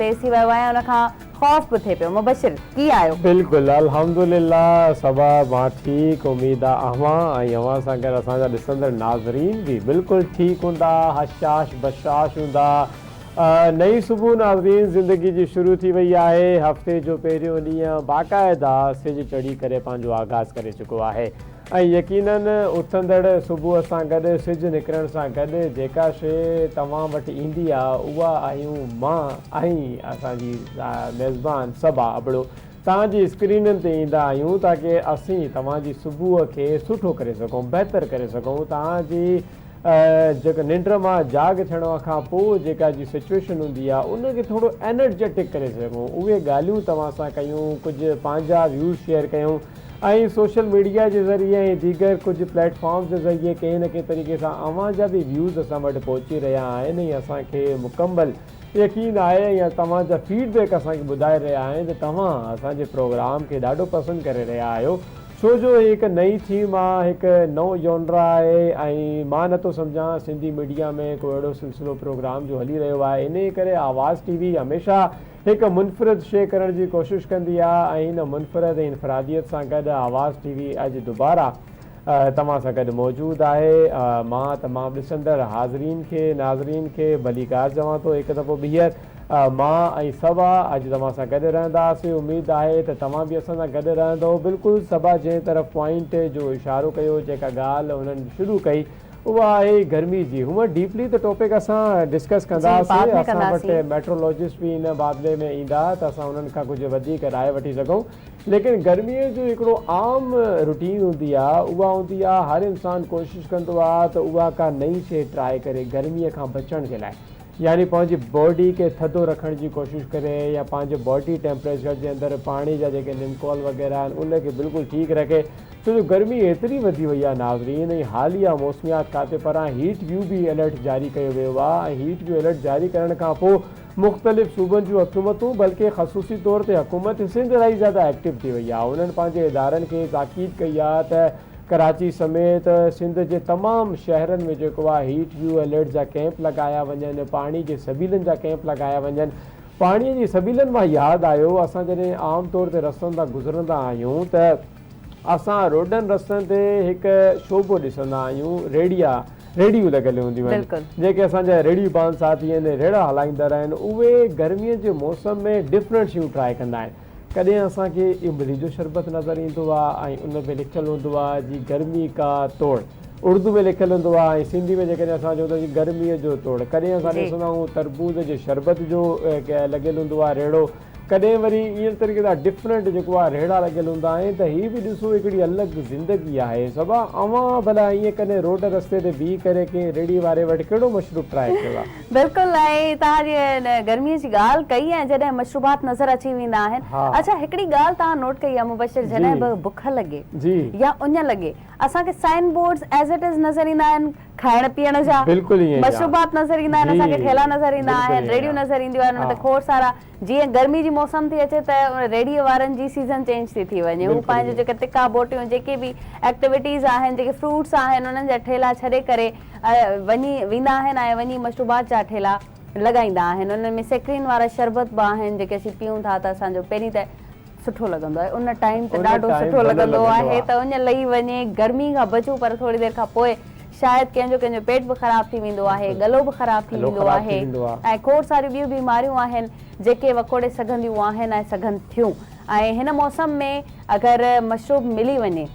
تيز ٿي ويو آهي ۽ ان کان خوف به ٿئي پيو. مبشر ڪيئن آهيو؟ بلڪل الحمدلله صبا مان ٺيڪ اميد آ اوهان ۽ اوهان سان گڏ اسان جا ڏسندڙ ناظرين به بلڪل ٺيڪ هوندا هشاش بشاش هوندا نئين صبح ناظرين زندگي جي شروع ٿي وئي آهي هفتي جو پهريون ڏينهن باقاعده سج چڙهي ڪري پنهنجو آغاز ڪري چڪو آهي ۽ يقينن اٿندڙ صبح سان گڏ سج نڪرڻ سان گڏ جيڪا شيء توهان وٽ ايندي آ اها آهيون مان ۽ اسان جي ميزبان صبا ابڙو توهان جي اسڪرينن تي ايندا آهيون تاڪه اسين توهان جي صبح کي سٺو ڪري سگهون بهتر ڪري سگهون توهان جي جيڪا ننڊ مان جاڳ ٿيڻ کان پوء جيڪا جي سچويشن هوندي آ ان کي ٿورو انرجيٽڪ ڪري سگهون اهي ڳالهيون توهان سان ڪيون ڪجهه پنهنجا ويوز شيئر ڪيون ۽ سوشل ميڊيا جي ذريعي ۽ ديگر ڪجهه پليٽ فارمز جي ذريعي ڪنهن نه ڪنهن طريقي سان اوهان جا به ويوز اسان وٽ پهچي رهيا آهن ۽ اسان کي مڪمل يقين آهي ۽ توهان جا فيڊ بيڪ اسان کي ٻڌائي رهيا آهن ته توهان اسان جي پروگرام کي ڏاڍو پسند ڪري رهيا آهيو ڇو جو هي هڪ نئين ٿيم آ هڪ نئون جونرا آهي ۽ مان نٿو سمجهان سنڌي ميڊيا ۾ ڪو اهڙو سلسلو پروگرام جو هلي رهيو آهي انهي ڪري آواز ٽي وي هميشه هڪ منفرد شيء ڪرڻ جي ڪوشش ڪندي آ ۽ ان منفرد ۽ انفراديت سان گڏ آواز ٽي وي اڄ دوباره توهان سان گڏ موجود آهي. مان تمام ڏسندڙ حاضرين کي ناظرين کي ڀليڪار چوان ٿو هڪ دفعو ٻيهر مان ۽ صبا اڄ توهان سان گڏ رهنداسين اميد آهي ته توهان به اسان سان گڏ رهندؤ بلڪل صبا جنهن طرف پوائنٽ جو اشارو ڪيو جيڪا ڳالهه انهن شروع ڪئي اها آهي گرمي جي. هونئن ڊيپلي ته ٽاپڪ اسان ڊسڪس ڪنداسين، اسان وٽ ميٽرولاجسٽ به ان بابلي ۾ ايندا ته اسان انهن کان ڪجهه وڌيڪ راء وٺي سگهون. ليڪن گرمي جو هڪڙو عام روٽين هوندي آهي اها هوندي آهي هر انسان ڪوشش ڪندو آهي ته اها ڪا نئين شيء ٽرائي ڪري گرمي کان بچڻ جي لاء يعني پنهنجي باڊي کي ٿڌو رکڻ جي ڪوشش ڪري يا پنهنجي باڊي ٽيمپريچر جي اندر پاڻي جا جيڪي نمڪول وغيره آهن ان کي بلڪل ٺيڪ رکي ڇو جو گرمي ايتري وڌي وئي آهي ناظرين ۽ حاليه موسميات کاتي پاران هيٽ ويو به الرٽ جاري ڪيو ويو آهي ۽ هيٽ ويو الرٽ جاري ڪرڻ کان پوء مختلف صوبن جون حڪومتون بلڪه خصوصي طور تي حڪومت سنڌ الاهي زياده ايڪٽو ٿي وئي آهي انهن پنهنجي ادارن کي تاڪيد ڪئي آهي ته ڪراچي سميت سنڌ جي تمام شهرن ۾ جيڪو آهي هيٽ ويو الرٽ جا ڪئمپ لڳايا وڃن، پاڻي جي سبيلن جا ڪئمپ لڳايا وڃن. پاڻي جي سبيلن مان ياد آيو اسان جڏهن عام طور تي رستن تان گذرندا آهيون ته اسان روڊن رستن تي هڪ شعبو ڏسندا آهيون ريڙيا ريڙهيون لڳل هونديون آهن جيڪي اسان جا ريڙهي بان ساٿي آهن ريڙها هلائيندڙ آهن اهي گرمي جي موسم ۾ ڊفرنٽ شيون ٽرائي ڪندا آهن. ڪڏهن اسان کي املي جو شربت نظر ايندو آ ۽ ان ۾ لکيل هوندو آ جي گرمي ڪا توڙ اردو ۾ لکيل هوندو آ ۽ سنڌي ۾ جيڪڏهن اسان چئون ته جي گرمي جو توڙ ڪڏهن اسان ڏسندا آهيون تربوز جي شربت جو لڳل هوندو آ ريڙهو ڪڏهن وري ايئن طريقي سان ڊفرنٽ جيڪو آ ريڙها لڳل هوندا آهن ته هي به ڏسو هڪڙي الڳ زندگي آهي صبا اوهان ڀلا ائين ڪڏهن روڊ رستي تي بيهي ڪري ڪنهن ريڙهي واري وٽ ڪهڙو مشروب ٽرائي ڪيو آ؟ بلڪل ۽ توهان جيئن گرمي جي ڳالهه ڪئي ۽ جڏهن مشروبات نظر اچي ويندا آهن اڇا هڪڙي ڳالهه توهان نوٽ ڪئي آهي مبشر جڏهن به بک لڳي يا اڃ لڳي اسان کي sign boards as it is نظر ايندا آهن کائڻ پيئڻ جا مشروبات نظر ايندا آهن اسان کي ٺيلا نظر ايندا آهن ريڙهيون نظر اينديون آهن ان تي کوڙ سارا جيئن گرمي جي موسم ٿي اچي ته ريڙهي وارن جي سيزن چينج ٿي ٿي وڃي هو پنهنجو جيڪي تکا بوٽيون جيڪي به ايڪٽيوٽيز آهن جيڪي فروٽس آهن انهن جا ٺيلا ڇڏي ڪري وڃي ويندا آهن ۽ وڃي مشروبات جا ٺيلا لڳائيندا آهن انهن ۾ سيڪرين وارا شربت به آهن جيڪي اسين پيئون ٿا ته اسان جو پهرين ته سٺو لڳندو آهي ان ٽائيم ته ڏاڍو سٺو لڳندو آهي ته اڃ لهي وڃي گرمي کان بچون پر ٿوري دير کان پوء شايد ڪنهن جو ڪنهن جو پيٽ به خراب ٿي ويندو آهي ڳلو به خراب ٿي ويندو آهي ۽ کوڙ ساريون ٻيون بيماريون آهن جيڪي وڪوڙي سگهنديون آهن ۽ سگهن ٿيون ۽ هن موسم ۾ اگر مشروب ملي وڃي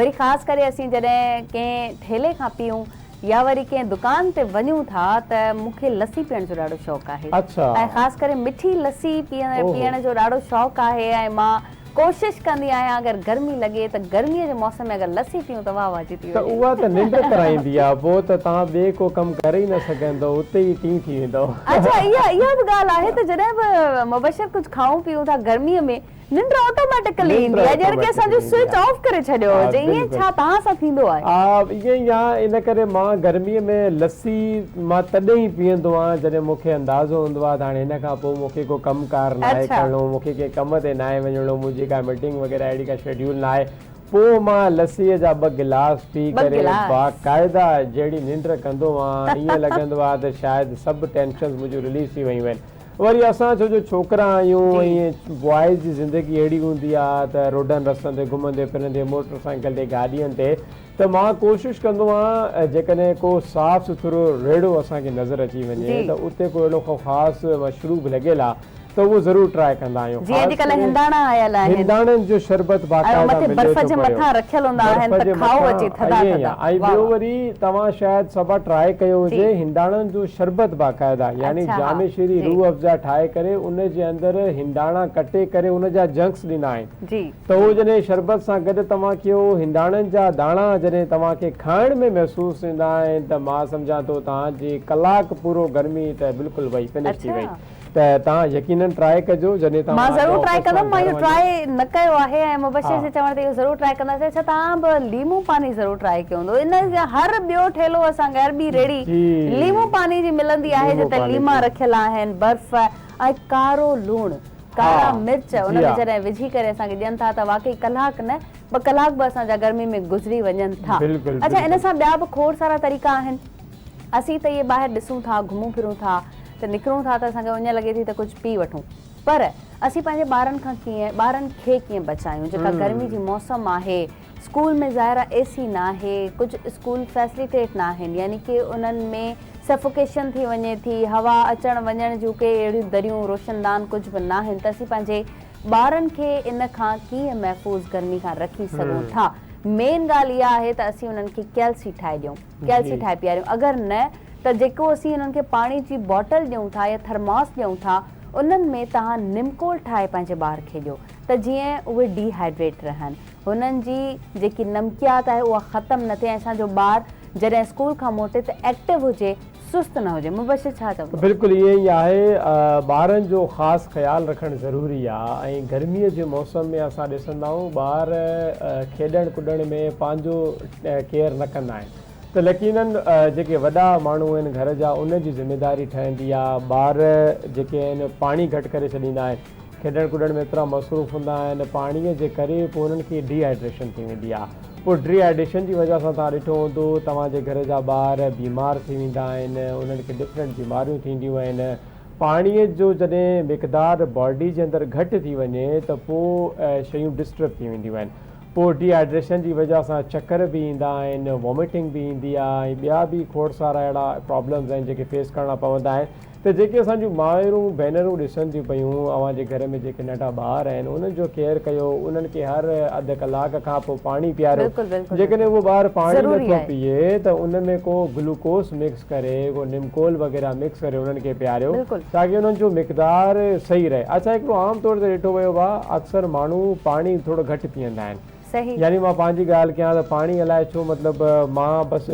وري خاص ڪري اسين جڏهن ڪنهن ٺيلي کان پيئون يا وري ڪنهن دڪان تي وڃون ٿا ته مون کي لسي پيئڻ جو ڏاڍو شوق آهي ۽ خاص ڪري مٺي لسي پيئڻ جو ڏاڍو شوق آهي ۽ مان ڪوشش ڪندي آهيان اگر گرمي لڳي ته گرمي جي موسم ۾ اگر لسي پيئون ته واهه واهه جي ٿي ته وڃي. اها ته ننڊ ڪرائيندي آ پوء ته توهان ٻئي ڪو ڪم ڪري ئي نه سگهندؤ اتي ئي ٽين ٿي ويندؤ. اڇا اها اها به ڳالهه آهي ته جڏهن به مبشر ڪجهه کائون پيئون ٿا گرمي ۾ ننڊ آٽوميٽيڪلي ننڊ ايندي آهي ڄڻ ڪي اسان جو آٽوميٽيڪلي ايندي سوئچ آ. آف ڪري ڇڏيو ها هجي ائين بلڪل. ڇا توهان سان ٿيندو آهي؟ ها ائين ئي آ ان ڪري مان گرمي ۾ لسي مان تڏهن ئي پيئندو آهيان جڏهن مون کي اندازو هوندو آهي ته هاڻي هن کان پوء مون کي ڪو ڪم ڪار ناهي ڪرڻو مون کي ڪنهن ڪم تي ناهي وڃڻو منهنجي ڪا ميٽنگ وغيره اهڙي ڪا شيڊيول ناهي پوء مان لسيء جا ٻه گلاس پي ڪري باقاعده جهڙي ننڊ ڪندو آهيان ائين لڳندو آهي ته شايد سڀ ٽينشنز منهنجون رليز ٿي ويون آهن. وري اسان ڇو جو ڇوڪرا آهيون ۽ بوائز جي زندگي اهڙي هوندي آ ته روڊن رستن تي گهمندي ڦرندي موٽر سائيڪل تي گاڏين تي ته مان ڪوشش ڪندو آهيان جيڪڏهن ڪو صاف سٿرو ريڙهو اسان کي نظر اچي وڃي ته اتي ڪو اهڙو ڪو خاص مشروب لڳل آ ته اهو ضرور ٽرائي ڪندا آهيون جيئن خاص اڄڪلهه ڪري هنداڻا آيل آهن هنداڻن جو شربت ۽ باقاعده مٿي ملي برف ٿو جي پيو مٿان رکيل هوندا آهن برف ته جي کائو مٿان اچي ٿڌا ائين ئي ٿڌا آ ۽ واه ٻيو واه وري توهان شايد صبا ٽرائي ڪيو جي هجي هنداڻن جو شربت باقاعده يعني اڇا ها جامع شيري جي روح افزا ٺاهي ڪري ان جي اندر هنداڻا ڪٽي ڪري ان جا جنڪس ڏيندا آهن جي ته اهو جڏهن شربت سان گڏ توهان کي اهو هنداڻن جا داڻا جڏهن توهان کي کائڻ ۾ محسوس ٿيندا آهن ته مان سمجهان ٿو توهان جي ڪلاڪ پورو گرمي ته بلڪل وئي فنش ٿي وئي اڇا. ته توهان يقينن ٽرائي ڪجو جڏهن مان توهان ضرور ٽرائي آفيس مان ڪندم مان گهر اهو وڃو. ٽرائي نه ڪيو آهي ۽ مبشر ها. جي چوڻ تي اهو ضرور ٽرائي ڪنداسين اڇا توهان به ليمو پاني ضرور ٽرائي ڪيو هوندو ان جا هر ٻيو ٺيلو اسان کي هر ٻي ريڙهي جي ليمو پاني جي ملندي آهي ليمو جتي پاني ليما جي. رکيل آهن برف ۽ ڪارو لوڻ ڪارا ها مرچ ان جي ۾ ها. جڏهن وجهي ڪري اسان کي ڏين ٿا ته واقعي ڪلاڪ نه ٻه ڪلاڪ به اسان جا گرمي ۾ گذري وڃن ٿا. بلڪل اڇا ان بلڪل. سان ٻيا به کوڙ سارا طريقا آهن. اسين ته اهي ٻاهر ڏسون ٿا، گهمون ڦرون ٿا ته نڪرون ٿا ته اسان کي اڃ لڳي ٿي ته ڪجهه پي وٺون پر اسين پنهنجي ٻارن کان ڪيئن ٻارن کي ڪيئن بچايون جيڪا گرمي جي موسم آهي اسڪول ۾ ظاهر آهي اي سي ناهي ڪجهه اسڪول فيسليٽيٽ ناهن يعني ڪي انهن ۾ سفوڪيشن ٿي وڃي ٿي، هوا اچڻ وڃڻ جون ڪي اهڙيون دريون، روشندان ڪجهه به ناهن ته اسين پنهنجي ٻارن کي ان کان ڪيئن محفوظ گرمي کان رکي سگهون ٿا. مين ڳالهه اها آهي ته اسين انهن کي ڪيلسي ٺاهي ڏيون، ڪيلسي ٺاهي پياريون، اگر نه ته جيڪو اسين انهن کي پاڻي جي باٽل ڏيون ٿا يا ٿرماس ڏيون ٿا انهن ۾ توهان نمڪول ٺاهي پنهنجي ٻار کي ڏيو ته جيئن اهي ڊي هائيڊريٽ رهن، هنن جي جيڪي نمڪيات آهي اها ختم نه ٿئي ۽ اسان جو ٻار جڏهن اسڪول کان موٽي ته ايڪٽو هجي سست نه هجي مبشر ڇا چوندو. بلڪل ائين ئي آهي ٻارن جو خاص خيال رکڻ ضروري آ ۽ گرمي جي موسم ۾ اسان ڏسندا آهيون ٻار کيڏڻ ڪڏڻ ۾ پنهنجو ڪيئر نه ڪندا آهن ته يقينن جيڪي وڏا ماڻهو آهن گهر جا انهن جي ذميداري ٺهندي آ ٻار جيڪي آهن پاڻي گهٽ ڪري ڇڏيندا آهن کيڏڻ ڪڏڻ ۾ ايترا مصروف هوندا آهن پاڻي جي ڪري پوء انهن کي ڊي هائيڊريشن ٿي ويندي آهي پوء ڊي هائيڊريشن جي وجه سان توهان ڏٺو هوندو توهان جي گهر جا ٻار بيمار ٿي ويندا آهن انهن کي ڊفرنٽ بيماريون ٿينديون آهن پاڻي جو جڏهن مقدار باڊي جي اندر گهٽ ٿي وڃي ته پوء شيون ڊسٽرب ٿي وينديون آهن پوء ڊي هائيڊريشن جي وجه سان چڪر به ايندا آهن واميٽنگ به ايندي آهي ۽ ٻيا به کوڙ سارا اهڙا پرابلمز آهن جيڪي فيس ڪرڻا پوندا آهن ته جيڪي اسان جون مائرون ڀينرون ڏسن ٿيون پيون اوهان جي گهر ۾ جيڪي ننڍا ٻار آهن انهن جو ڪيئر ڪيو انهن کي هر اڌ ڪلاڪ کان پوء پاڻي پياريو بلڪل بلڪل جيڪڏهن بلڪل اهو ٻار پاڻي ضروري نٿو آهي. پيئي ته ان ۾ ڪو گلوڪوس مڪس ڪري ڪو نمڪول وغيره مڪس ڪري انهن کي پياريو بلڪل. تاڪي انهن جو مقدار صحيح رهي اڇا هڪڙو عام طور تي ڏٺو ويو آهي اڪثر ماڻهو پاڻي ٿورو گهٽ پيئندا آهن صحيح. يعني مان پنهنجي ڳالهه ڪيان ته پاڻي الائي ڇو مطلب مان بس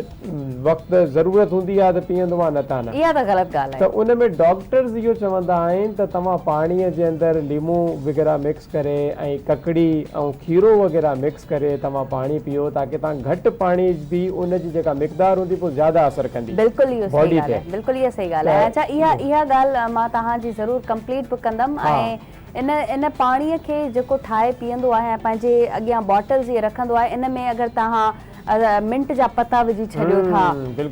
وقت ضرورت هوندي آهي ته پيئندو آهيان نه ته نه. اها ته غلط ڳالهه ته آهي. ان ۾ ڊاڪٽرز اهو چوندا آهن ته توهان پاڻي جي اندر ليمو وغيره مڪس ڪري ۽ ڪڪڙي ۽ کيرو وغيره مڪس ڪري توهان پاڻي پيئو تاڪه توهان گهٽ پاڻي به ان جي جيڪا مقدار هوندي پوء زياده اثر ڪندي بلڪل اهو صحيح باڊي ڳالهه تي آهي بلڪل اها صحيح ڳالهه آهي ته اڇا اها اها ڳالهه مان توهان جي ضرور ڪمپليٽ به ڪندم ها. ۽ ان ان پاڻيء کي جيڪو ٺاهي پيئندو آهي ۽ پنهنجي اڳيان باٽلز اهي رکندو آهي ان ۾ اگر توهان منٽ جا پتا وجهي ڇڏيو ٿا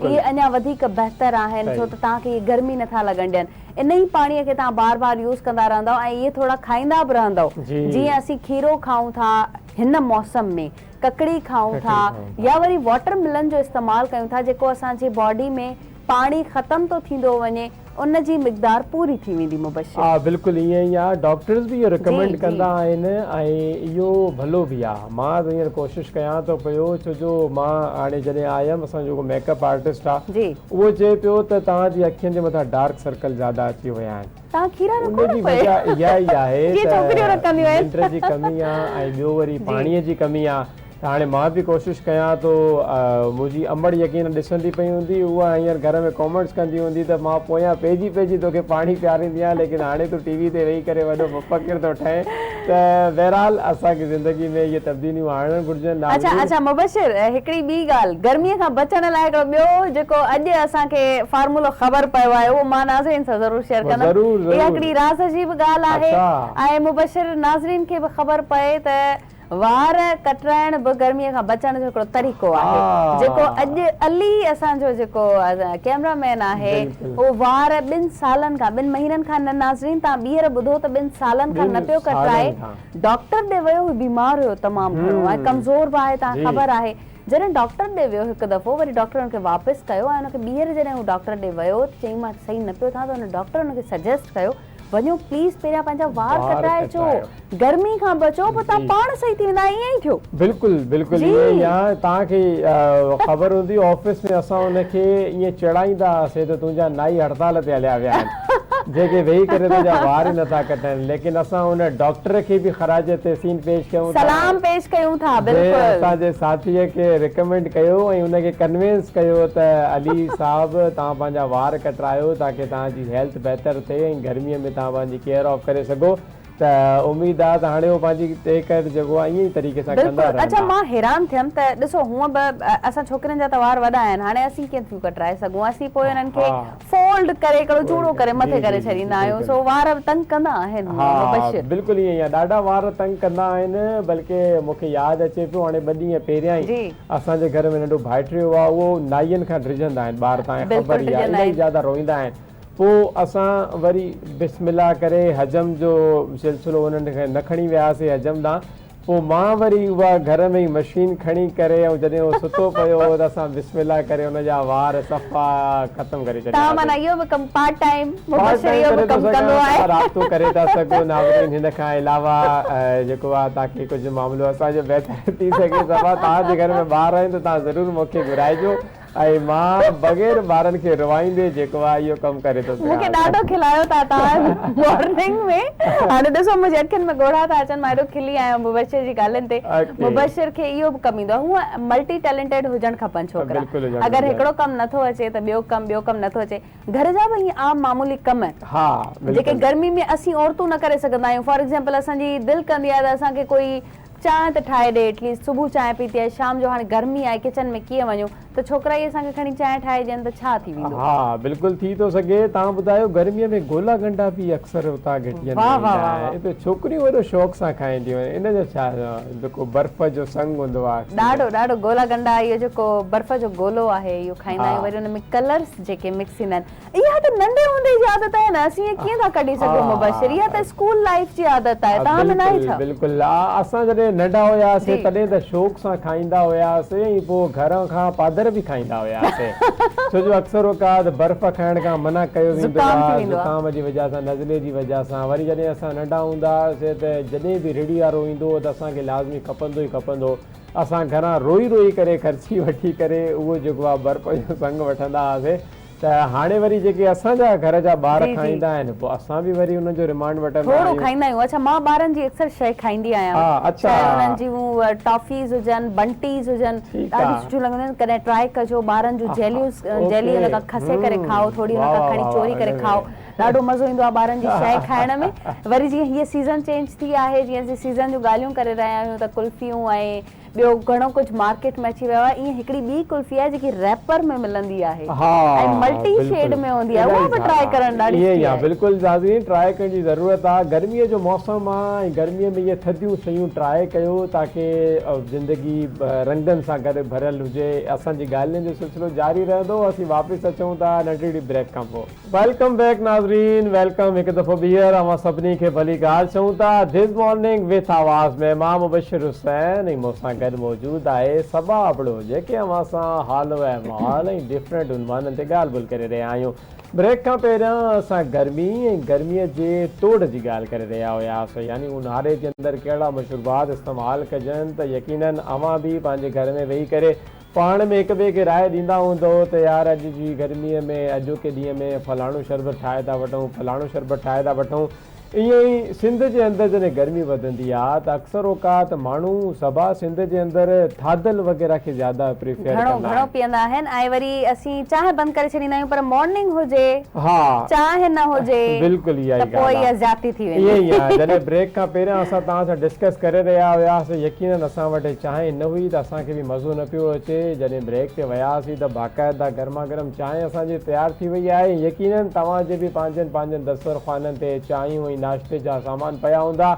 اهي اڃا وڌيڪ بهتر آهن ڇو ته توهان کي اهي گرمي نٿا لڳڻ ڏين ان ئي پاڻيء کي توهان بار بار يوز ڪندا رهندؤ ۽ اهي ٿورا کائيندا به رهندؤ جيئن اسين کيرو کائون ٿا هن موسم ۾ ڪڪڙي کائون ٿا يا وري واٽر ملن جو استعمال ڪيون ٿا جيڪو اسان جي باڊي ۾ پاڻي ختم ٿو ٿيندو وڃي ان جي مقدار پوري ٿي ويندي مبشر. ها بلڪل ائين ئي آ ڊاڪٽرز به اهو رڪمينڊ ڪندا آهن ۽ اهو ڀلو به آ مان ته هينئر ڪوشش ڪيان ٿو پيو ڇو جو مان هاڻي جڏهن آيم اسان جو جيڪو ميڪ اپ آرٽسٽ آ اهو چئي پيو ته توهان جي اکين جي مٿان ڊارڪ سرڪل زياده اچي ويا آهن توهان کيرا ان رکو نه جي پوء وجه اها ئي آهي جيئن ته ڇوڪريون رکنديون آهن ننڊ جي ڪمي آ ۽ ٻيو وري پاڻي جي ڪمي آ ته هاڻي مان به ڪوشش ڪيان ٿو. منهنجي امڙ يقينن ڏسندي پئي هوندي. اها هينئر گهر ۾ ڪامينٽس ڪندي هوندي ته مان پويان پئجي پئجي توکي پاڻي پياريندي آهيان ليڪن هاڻي تون ٽي وي تي ويهي ڪري وڏو مفڪر ٿو ٺهين ته بهرحال اسان کي زندگي ۾ اهي تبديليون آڻڻ گهرجن اڇا ناظرين. اڇا مبشر هڪڙي ٻي ڳالهه گرمي کان بچڻ لاء هڪڙو ٻيو جيڪو اڄ اسان کي فارمولو خبر پيو آهي اهو مان ناظرين سان ضرور شيئر ڪندم ضرور اها ضرور هڪڙي راز جي به ڳالهه آهي اڇا. ۽ مبشر ناظرين کي به خبر پئي ته. وار ڪٽرائڻ به گرميء کان بچڻ جو هڪڙو طريقو آهي جيڪو اڄ علي اسان جو جيڪو ڪيمرا مين آهي اهو وار ٻن سالن کان ٻن مهينن کان نه ناظرين توهان ٻيهر ٻڌو ته ٻن سالن کان نه پيو ڪٽرائي ڊاڪٽر ڏي ويو هو بيمار هيو تمام گهڻو ۽ ڪمزور به آهي توهان کي خبر آهي جڏهن ڊاڪٽر ڏي ويو هڪ دفعو وري ڊاڪٽر ان کي واپس ڪيو ۽ ان کي ٻيهر جڏهن هو ڊاڪٽر ڏي ويو ته چيائين مان صحيح نه پيو ٿيان ته ان ڊاڪٽر ان کي سجيسٽ ڪيو وڃو پليز پهريان پنهنجا وار ڪٽرائي اچو گرمي کان بچو پوء توهان پاڻ صحيح ٿي ويندا ائين ئي ٿيو. بلڪل بلڪل ائين ئي آ توهان کي خبر هوندي آفيس ۾ اسان ان کي ائين چيڙائيندا هئاسين ته تنهنجا نائي هڙتال تي هليا ويا آهن جيڪي ويهي ڪري تنهنجا وار ئي نٿا ڪٽن ليڪن اسان ان ڊاڪٽر کي به خراج تحسين پيش ڪيون ٿا سلام پيش ڪيون ٿا جنهن بلڪل. اسان جي ساٿي کي ريڪمينڊ ڪيو ۽ ان کي ڪنوينس ڪيو ته علي صاحب توهان پنهنجا وار ڪٽرايو تاڪه توهان جي هيلٿ بهتر ٿئي ۽ گرميء ۾ توهان پنهنجي ڪيئر آف ڪري سگهو ته اميد آ ته هاڻي هو پنهنجي ٽيڪ ڪيئر جيڪو آ ائين ئي طريقي سان ڪندا بلڪل اڇا رهندا. مان حيران ٿيم ته ڏسو هونء به اسان ڇوڪرين جا ته وار وڏا آهن هاڻي اسين ڪيئن ٿيون ڪٽرائي سگهون اسين پوء انهن کي فولڊ ڪري هڪڙو چوڙو ڪري مٿي ڪري ڇڏيندا آهيون سو وار به تنگ ڪندا آهن ها بلڪل ائين ئي آ ڏاڍا وار تنگ ڪندا آهن بلڪه مون کي ياد اچي پيو هاڻي ٻه ڏينهن پهريان ئي اسان جي گهر ۾ ننڍو ڀائٽيو آ اهو نائين کان ڊڄندا آهن ٻار توهان کي خبر ئي آ الاهي زياده روئيندا آهن پوء اسان وري بسم الله ڪري حجم جو سلسلو انهن کي نه کڻي وياسي حجم ڏانهن پوء مان وري اها گهر ۾ ئي مشين کڻي ڪري ۽ جڏهن هو ستو پيو هو ته اسان بسم الله ڪري ان جا وار صفا ختم ڪري ڇڏيا توهان معنيٰ هئاسين. اهو به ڪم پارٽ ٽائيم پارٽ مبشر ٽائيم اهو ڪري به ٿو ڪم سگهان ڪندو آهي. توهان رابطو ڪري ٿا سگهو ناظرين هن کان علاوه جيڪو آهي تاڪي ڪجهه معاملو اسان جو بهتر ٿي سگهي صفا توهان جي گهر ۾ ٻار آهن ته توهان ضرور مون کي گهرائجو ۽ مان بغير ٻارن کي روئائيندي جيڪو آهي اهو ڪم ڪري ٿو مون کي سگهان. ڏاڍو کلايو ٿا توهان مارننگ ۾ هاڻي ڏسو منهنجي اکين ۾ ڳوڙها ٿا اچن مان ايڏو کلي آيان مبشر جي ڳالهين تي مبشر کي اهو به ڪم ايندو آهي هونء ملٽي ٽيلنٽيڊ هجڻ کپن ڇوڪرا اگر هڪڙو ڪم نٿو اچي ته ٻيو ڪم ٻيو ڪم نٿو اچي گهر جا به ائين عام معمولي ڪم جيڪي گرمي ۾ اسين عورتون نه ڪري سگهندا آهيون فار ايگزامپل اسان جي دل ڪندي آهي ته اسان کي ڪوئي چانهه ته ٺاهي ڏي ايٽليسٽ صبح چانهه پيتي آهي شام جو هاڻي گرمي آهي ڪچن ۾ ڪيئن وڃون ته ڇوڪرا ئي اسان کي کڻي چانهه ٺاهي ڏين ته ڇا ٿي ويندو. ها بلڪل ٿي ٿو سگهي توهان ٻڌايو گرمي ۾ گولا ڳنڍا به اڪثر اتان گهٽين ۾ واه ايندا واه واه آهن اتي ڇوڪريون وڏو شوق سان کائينديون آهن ان جو ڇا جيڪو برف جو سنگ هوندو آهي اڪثر ڏاڍو ڏاڍو گولا ڳنڍا اهو جيڪو برف جو گولو آهي اهو کائيندا آهيون وري ان ۾ ڪلرس جيڪي مڪس ٿيندا آهن اها ته ننڍي هوندي جي عادت آهي نه اسين ائين ڪيئن ٿا ڪڍي سگهون مبشر اها ته اسڪول لائيف جي عادت آهي توهان ۾ ناهي ڇا؟ بلڪل اسان جڏهن ننڍا هياسين تڏهن ته شوق سان کائيندا هياسين ۽ پوء گهر کان پادر به کائيندا هياسين ڇو جو اڪثر اوقات برف کائڻ کان منع ڪيو ويندو آهي زڪام جي وجه سان نزلي جي وجه سان وري جڏهن اسان ننڍا هوندا هئاسين ته جڏهن به ريڙهي وارو ايندو هو ته اسان کي لازمي کپندو ئي کپندو هو اسان گهران روئي روئي ڪري خرچي وٺي ڪري اهو جيڪو آهي برف جو سنگ وٺندا هئاسين ته هاڻي وري جيڪي اسان جا گهر جا ٻار کائيندا آهن پوء اسان به وري انهن جو رمانڊ وٺندا آهيون. ٿورو کائيندا آهيون. اڇا مان ٻارن جي اڪثر شيء کائيندي آهيان چاهي انهن جون ٽافيز هجن بنٽيز هجن ڏاڍيون سٺيون لڳنديون آهن ڪڏهن ٽرائي ڪجو ٻارن جون جيليوز جيلي ان کان کسي ڪري کائو ٿوري ان کان کڻي چوري ڪري کائو ڏاڍو مزو ايندو آهي ٻارن جي شيء کائڻ ۾ وري جيئن هيء سيزن چينج ٿي آهي جيئن اسين سيزن جون ڳالهيون ڪري رهيا آهيون ته قلفيون ۽ ٻيو گهڻو ڪجهه مارڪيٽ ۾ اچي ويو آهي ائين هڪڙي ٻي قلفي آهي جيڪي ريپر ۾ ملندي آهي ۽ ملٽي شيڊ ۾ هوندي آهي اها به ٽرائي ڪرڻ ڏاڍي سٺي آهي. بلڪل ناظرين ٽرائي ڪرڻ جي ضرورت آهي گرمي جو موسم آهي ۽ گرمي ۾ اهي ٿڌيون شيون ٽرائي ڪيو تاڪي زندگي رنگن سان گڏ ڀريل هجي اسان جي ڳالهين جو سلسلو جاري رهندو اسين واپس اچون ٿا ننڍڙي بريڪ کان پوء. Welcome back ناظرين welcome هڪ دفعو ٻيهر اوهان سڀني کي ڀليڪار چئون ٿا this morning with آواز ۾ مان مبشر حسين ۽ مون سان گڏ موجود آهي صبا ابڙو جيڪي اوهان سان حال و احوال ۽ ڊفرنٽ عنوانن تي ڳالهه ٻولهه ڪري رهيا آهيون بريڪ کان پهريان اسان گرمي ۽ گرمي جي توڙ جي ڳالهه ڪري رهيا هياسين يعني اونهاري جي اندر ڪهڙا مشروبات استعمال ڪجن ته يقينن اوهان به پنهنجي گهر ۾ ويهي ڪري پاڻ ۾ هڪ ٻئي کي راء ڏيندا هوندؤ ته يار اڄ جي گرميء ۾ اڄوڪي ڏينهن ۾ فلاڻو شربت ٺاهي ٿا وٺون، فلاڻو شربت ٺاهي ٿا وٺون. ائين ئي سنڌ جي اندر جڏهن گرمي وڌندي آ ته اڪثر اوقات ماڻهو صبا سنڌ جي اندر ٿاڌل وغيره کي زياده پريفيئر گهڻو ڪندا گهڻو آهن. پيئندا آهن ۽ وري اسين چانهه بند ڪري ڇڏيندا آهيون پر مارننگ هجي ها چانهه نه هجي بلڪل اها ته ئي پوء ڳالهه اها آ. زيادتي ٿي ائين ويندي. ئي آهي جڏهن بريڪ کان پهريان اسان توهان سان ڊسڪس ڪري رهيا هياسين يقينن اسان وٽ چانهه نه هئي ته اسان کي به مزو نه پيو اچي جڏهن بريڪ تي وياسين ته باقاعده گرما گرم چانهه اسان جي تيار ٿي وئي آهي يقينن توهان جي به پنهنجن پنهنجن دسترخوانن تي چانهيون ۽ ناشتي جا سامان پيا هوندا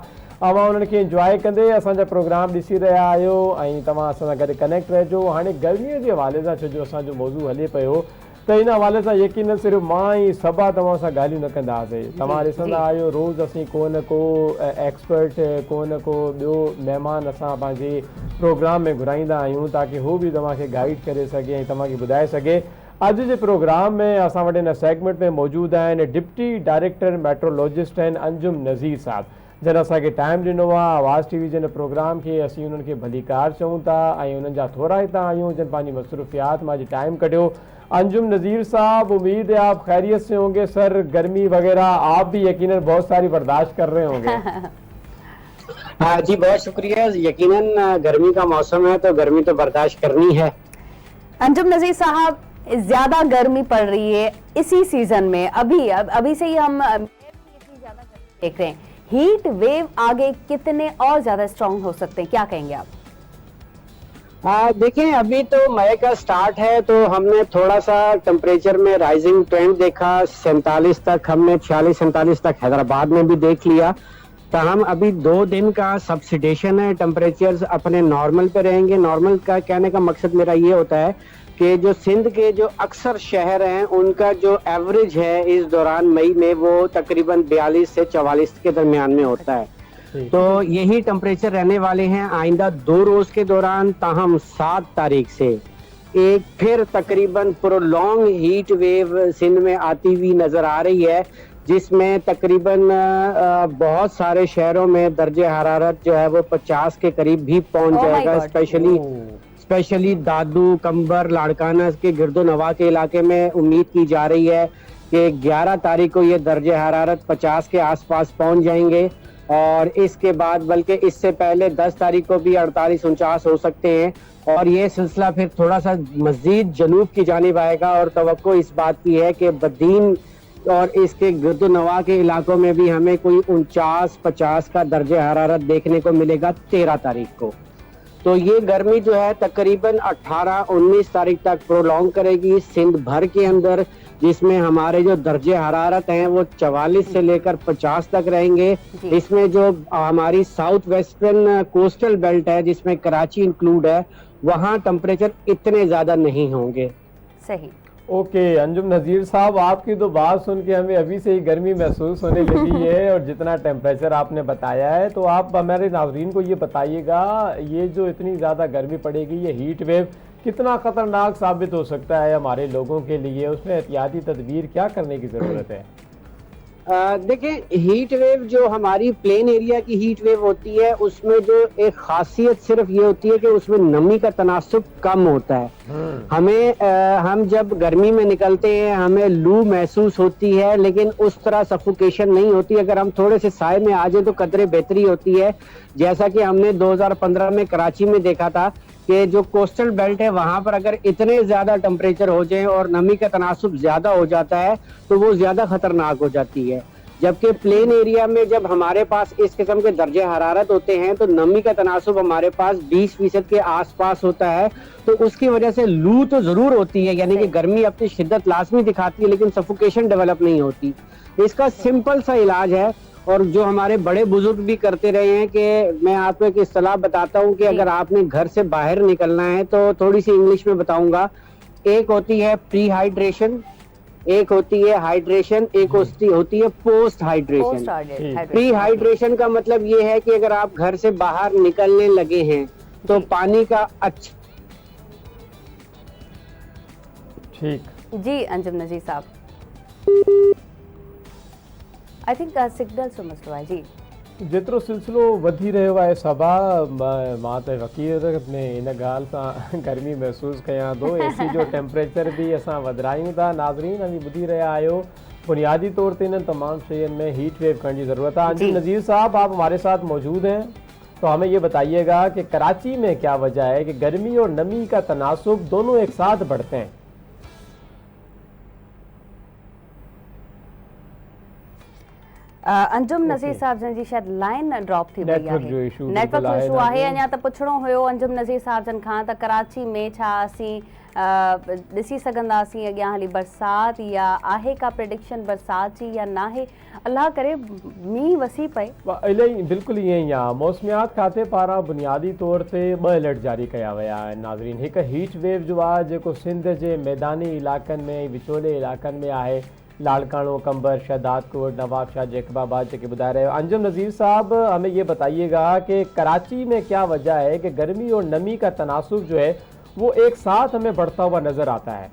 اوهان انهن کي انجواء ڪندي اسان جا پروگرام ڏسي رهيا آهيو ۽ توهان اسان سان گڏ ڪنيڪٽ رهجو. هاڻي گرمي جي حوالي سان ڇو جو اسان جو موضوع هلي پيو ته ان حوالي سان يقينن صرف مان ۽ صبا توهان سان ڳالهيون نه ڪنداسين. توهان ڏسندا آهيو روز اسين ڪو نه ڪو ايڪسپرٽ ڪو نه ڪو ٻيو مهمان اسان پنهنجي پروگرام ۾ گهرائيندا آهيون تاڪه هو به توهان کي گائيڊ ڪري سگهي ۽ توهان کي ٻڌائي سگهي. اڄ جي پروگرام ۾ اسان وٽ ان سيگمينٽ ۾ موجود آهن ڊپٽي ڊائريڪٽر ميٽرولوجسٽ آهن انجم نذير صاحب جن اسان کي ٽائيم ڏنو آهي آواز ٽي وي جي ان پروگرام کي اسين انهن کي ڀليڪار چئون ٿا ۽ انهن جا ٿورائتا آهيون جن پنهنجي مصروفيات مان اڄ ٽائيم ڪڍيو انجم نذير صاحب اميد هي آپ خيريت سي هونگي سر گرمي وغيره آپ بهي يقينن بهت ساري برداشت ڪر رهي هونگي. ها جي بهت شڪريه يقينن گرمي کا موسم هي تو گرمي تو برداشت ڪرني هي. انجم نذير صاحب زياده گرمي پڙ رهي هي اسي سيزن ۾ ابهي ابهي سي هي هم ديک رهي هين هيٽ ويو آگي ڪتني اور زياده اسٽرانگ هو سڪتي هين ڪيا ڪهين گي آپ. ديکين ابهي تو مئي ڪا اسٽارٽ هي تو هم ني ٿوڙا سا ٽمپريچر مين رائزنگ ٽرينڊ ديکا سينتاليس تڪ هم ني ڇياليس سينتاليس تڪ حيدرآباد مين ڀي ديک ليا تاهم ابهي دو دن ڪا سبسڊيشن هي ٽمپريچرز اپني نارمل پي رهين گي نارمل ڪا ڪهني ڪا مقصد ميرا يه هوتا هي ڪي جو سنڌ ڪي جو اڪثر شهر هين ان ڪا جو ايوريج هي اس دوران مئي مين وو تقريبن بياليس سي چواليس ڪي درميان مين هوتا هي تو يهي ٽمپريچر رهني والي هين آئنده دو روز ڪي دوران تاهم سات تاريخ سي ايڪ ڦر تقريبن پرولونگ هيٽ ويو سنڌ مين آتي هوئي نظر آ رهي هي جس مين تقريبن بهت ساري شهرون مين درجه حرارت جو هي وو پچاس ڪي قريب ڀي پهنچ جائيگا اسپيشلي اسپيشلي دادو قمبر لاڙڪانا ڪي گرد و نواح ڪي علاقي مين اميد ڪي جا رهي هي ڪي گياره تاريخ ڪو يه درجه حرارت پچاس ڪي آس پاس پهنچ جائين گي اور اس ڪي بعد بلڪه اس سي پهلي دس تاريخ ڪو ڀي اڙتاليس انچاس هو سڪتي هين اور يه سلسله ڦر ٿوڙا سا مزيد جنوب ڪي جانب آئي گا اور توقع اس بات ڪي هي ڪي بدين اور اس ڪي گرد و نواح ڪي علاقو مين ڀي همين ڪوئي انچاس پچاس ڪا درجه حرارت ديکني ڪو ملي گا تيره تاريخ ڪو تو يه گرمي جو هي تقريبن اٺاره انيس تاريخ تڪ پرولونگ ڪري گي سنڌ ڀر ڪي اندر جس مين هماري جو درجه حرارت هين وو چواليس سي ليڪر پچاس تڪ رهين گي اس مين جو هماري سائوٿ ويسٽرن ڪوسٽل بيلٽ هي جس مين ڪراچي انڪلوڊ هي وهان ٽمپريچر اتني زياده نهين هونگي. صحيح. اوڪي انجم نذير صاحب آپ ڪي تو بات سن ڪي همين ابهي سي هي گرمي محسوس هوني لگي هي اور جتنا ٽيمپريچر آپ ني بتايا هي تو آپ هماري ناظرين ڪو يه بتائيي گا يه جو اتني زياده گرمي پڙي گي يه هيٽ ويو ڪتنا خطرناڪ ثابت هو سڪتا هي هماري لوگون ڪي ليي اس مين احتياطي تدبير ڪيا ڪرني ڪي ضرورت هي. ديکين هيٽ ويو جو هماري پلين ايريا ڪي هيٽ ويو هوتي هي اس مين جو ايڪ خاصيت صرف يه هوتي هي ڪي اس مين نمي ڪا تناسب ڪم هوتا هي همين هم جب گرمي مين نڪلتي هين همين لو محسوس هوتي هي ليڪن اس طرح سفوڪيشن نهين هوتي اگر هم ٿوڙي سي سائي مين آ جائين تو قدري بهتري هوتي هي جيسا ڪي هم ني 2015 مين ڪراچي مين ديکا ٿا ڪي جو ڪوسٽل بيلٽ هي وهان پر اگر اتني زياده ٽمپريچر هو جائين اور نمي ڪا تناسب زياده هو جاتا هي تو وو زياده خطرناڪ هو جاتي هي جبڪه پلين ايريا مين جب هماري پاس اس قسم ڪي درجه حرارت هوتي هين تو نمي ڪا تناسب هماري پاس بيس فيصد ڪي آس پاس هوتا هي تو اس ڪي وجه سي لو تو ضرور هوتي هي يعني ڪي گرمي اپني شدت لازمي دکاتي هي ليڪن سفوڪيشن ڊولپ نهين هوتي اس ڪا سمپل سا علاج هي اور جو هماري بڙي بزرگ ڀي ڪرتي رهي هين ڪي مين آپ ڪو ايڪ اصطلاح بتاتا هون ڪي اگر آپ ني گهر سي باهر نڪلنا هي تو ٿوڙي سي انگلش مين بتائون گا ايڪ هوتي هي پري هائيڊريشن ايڪ هوتي هي هائيڊريشن ايڪ هوتي هي پوسٽ هائيڊريشن پري هائيڊريشن ڪا مطلب يه هي ڪي اگر آپ گهر سي باهر نڪلني لگي هين تو پاني ڪا اڇا. ٺيڪ. جي انجم نذير صاحب I think signal جو مسئلو آهي جي. جيترو سلسلو وڌي رهيو آهي صبا مان ته حقيقت ۾ ان ڳالهه سان گرمي محسوس ڪيان ٿو اي سي جو ٽيمپريچر به اسان وڌرايون ٿا ناظرين اوهين ٻڌي رهيا آهيو بنيادي طور تي انهن تمام شين ۾ هيٽ ويو ڪرڻ جي ضرورت آهي انجم نذير صاحب آپ هماري ساٿ موجود هين تو همين يه بتائيي گا ڪه ڪراچي ۾ ڪيا وجه هي ڪه گرمي اور نمي ڪا تناسب دونون ايڪ ساٿ بڙهتي هين. انجم نذير صاحب جن جي شايد لائن ڊراپ ٿي وئي آهي. نيٽورڪ جو اشو آهي اڃا ته پڇڻو هيو انجم نذير صاحب جن کان ته ڪراچي ۾ ڇا اسين ڏسي سگهنداسين اڳيان هلي برسات يا آهي ڪا پريڊڪشن برسات جي يا ناهي الله ڪري مينهن وسي پئي. الائي بلڪل ائين ئي آ موسميات کاتي پاران بنيادي طور تي ٻه الرٽ جاري ڪيا ويا آهن ناظرين هڪ هيٽ ويو جو آ جيڪو سنڌ جي ميداني علائقن ۾ ۽ وچولي علائقن ۾ آهي لاڙڪاڻو، قمبر، شهدادڪوٽ، نوابشاهه، جيڪب آباد جيڪي ٻڌائي رهيو انجم نذير صاحب همين يه بتائيي گا ڪي ڪراچي ۾ ڪيا وجه هي ڪي گرمي اور نمي ڪا تناسب جو هي وو ايڪ ساٿ همين بڙهتا هوا نظر آتا هي.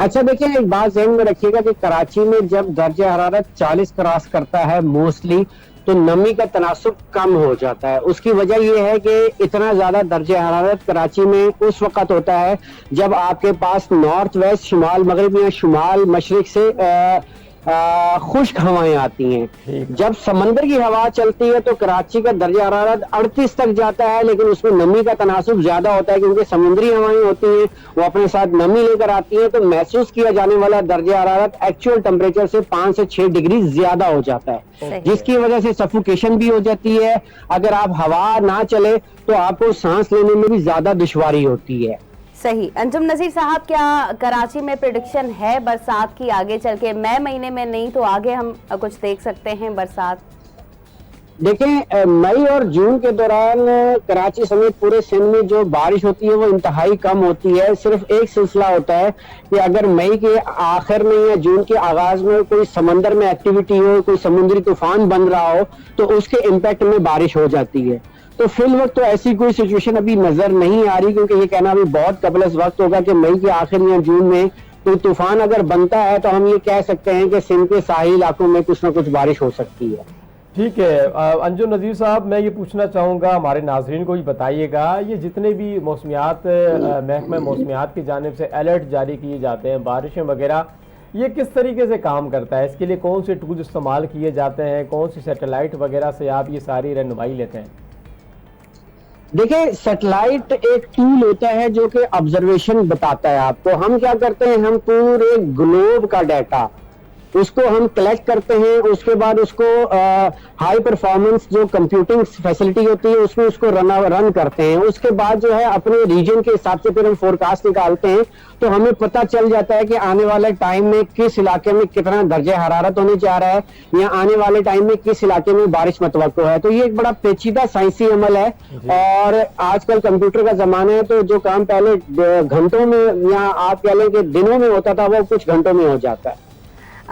اچھا دیکھیں ایک بات ذہن میں رکھیے گا کہ کراچی میں جب درجہ حرارت 40 کراس کرتا ہے موسٹلی تو نمی کا تناسب کم ہو جاتا ہے۔ اس کی وجہ یہ ہے کہ اتنا زیادہ درجہ حرارت کراچی میں اس وقت ہوتا ہے جب آپ کے پاس نارتھ ویسٹ، شمال مغرب یا شمال مشرق سے خشک ہوائیں آتی ہیں۔ جب سمندر کی ہوا چلتی ہے تو کراچی کا درجہ حرارت 38 تک جاتا ہے، لیکن اس میں نمی کا تناسب زیادہ ہوتا ہے کیونکہ سمندری ہوائیں ہوتی ہیں، وہ اپنے ساتھ نمی لے کر آتی ہیں، تو محسوس کیا جانے والا درجہ حرارت ایکچوئل ٹمپریچر سے 5 سے 6 ڈگری زیادہ ہو جاتا ہے، جس کی وجہ سے سفوکیشن بھی ہو جاتی ہے۔ اگر آپ ہوا نہ چلے تو آپ کو سانس لینے میں بھی زیادہ دشواری ہوتی ہے۔ صحیح۔ انجم نذیر صاحب، کیا کراچی میں پریڈکشن ہے برسات کی آگے چل کے؟ مئی مہینے میں نہیں تو آگے ہم کچھ دیکھ سکتے ہیں برسات؟ دیکھیں، مئی اور جون کے دوران کراچی سمیت پورے سندھ میں جو بارش ہوتی ہے وہ انتہائی کم ہوتی ہے۔ صرف ایک سلسلہ ہوتا ہے کہ اگر مئی کے آخر میں یا جون کے آغاز میں کوئی سمندر میں ایکٹیویٹی ہو، کوئی سمندری طوفان بن رہا ہو، تو اس کے امپیکٹ میں بارش ہو جاتی ہے۔ تو فی الوقت تو ایسی کوئی سچویشن ابھی نظر نہیں آ رہی، کیونکہ یہ کہنا ابھی بہت قبل از وقت ہوگا کہ مئی کے آخر یا جون میں کوئی طوفان اگر بنتا ہے تو ہم یہ کہہ سکتے ہیں کہ سندھ کے ساحلی علاقوں میں کچھ نہ کچھ بارش ہو سکتی ہے۔ ٹھیک ہے انجم نذیر صاحب، میں یہ پوچھنا چاہوں گا، ہمارے ناظرین کو بھی بتائیے گا، یہ جتنے بھی موسمیات محکمہ موسمیات کی جانب سے الرٹ جاری کیے جاتے ہیں، بارشیں وغیرہ، یہ کس طریقے سے کام کرتا ہے؟ اس کے لیے کون سے ٹولز استعمال کیے جاتے ہیں؟ کون سی سیٹلائٹ وغیرہ سے آپ یہ ساری رہنمائی لیتے ہیں؟ دیکھیں، سیٹلائٹ ایک ٹول ہوتا ہے جو کہ آبزرویشن بتاتا ہے آپ کو۔ ہم کیا کرتے ہیں، ہم پورے گلوب کا ڈیٹا اس کو ہم کلیکٹ کرتے ہیں، اس کے بعد اس کو ہائی پرفارمنس جو کمپیوٹنگ فیسلٹی ہوتی ہے اس میں اس کو رن کرتے ہیں۔ اس کے بعد جو ہے اپنے ریجن کے حساب سے پھر ہم فورکاسٹ نکالتے ہیں، تو ہمیں پتہ چل جاتا ہے کہ آنے والے ٹائم میں کس علاقے میں کتنا درجہ حرارت ہونے جا رہا ہے یا آنے والے ٹائم میں کس علاقے میں بارش متوقع ہے۔ تو یہ ایک بڑا پیچیدہ سائنسی عمل ہے، اور آج کل کمپیوٹر کا زمانہ ہے، تو جو کام پہلے گھنٹوں میں یا آپ کہہ لیں کہ دنوں میں ہوتا تھا وہ کچھ گھنٹوں میں ہو جاتا ہے۔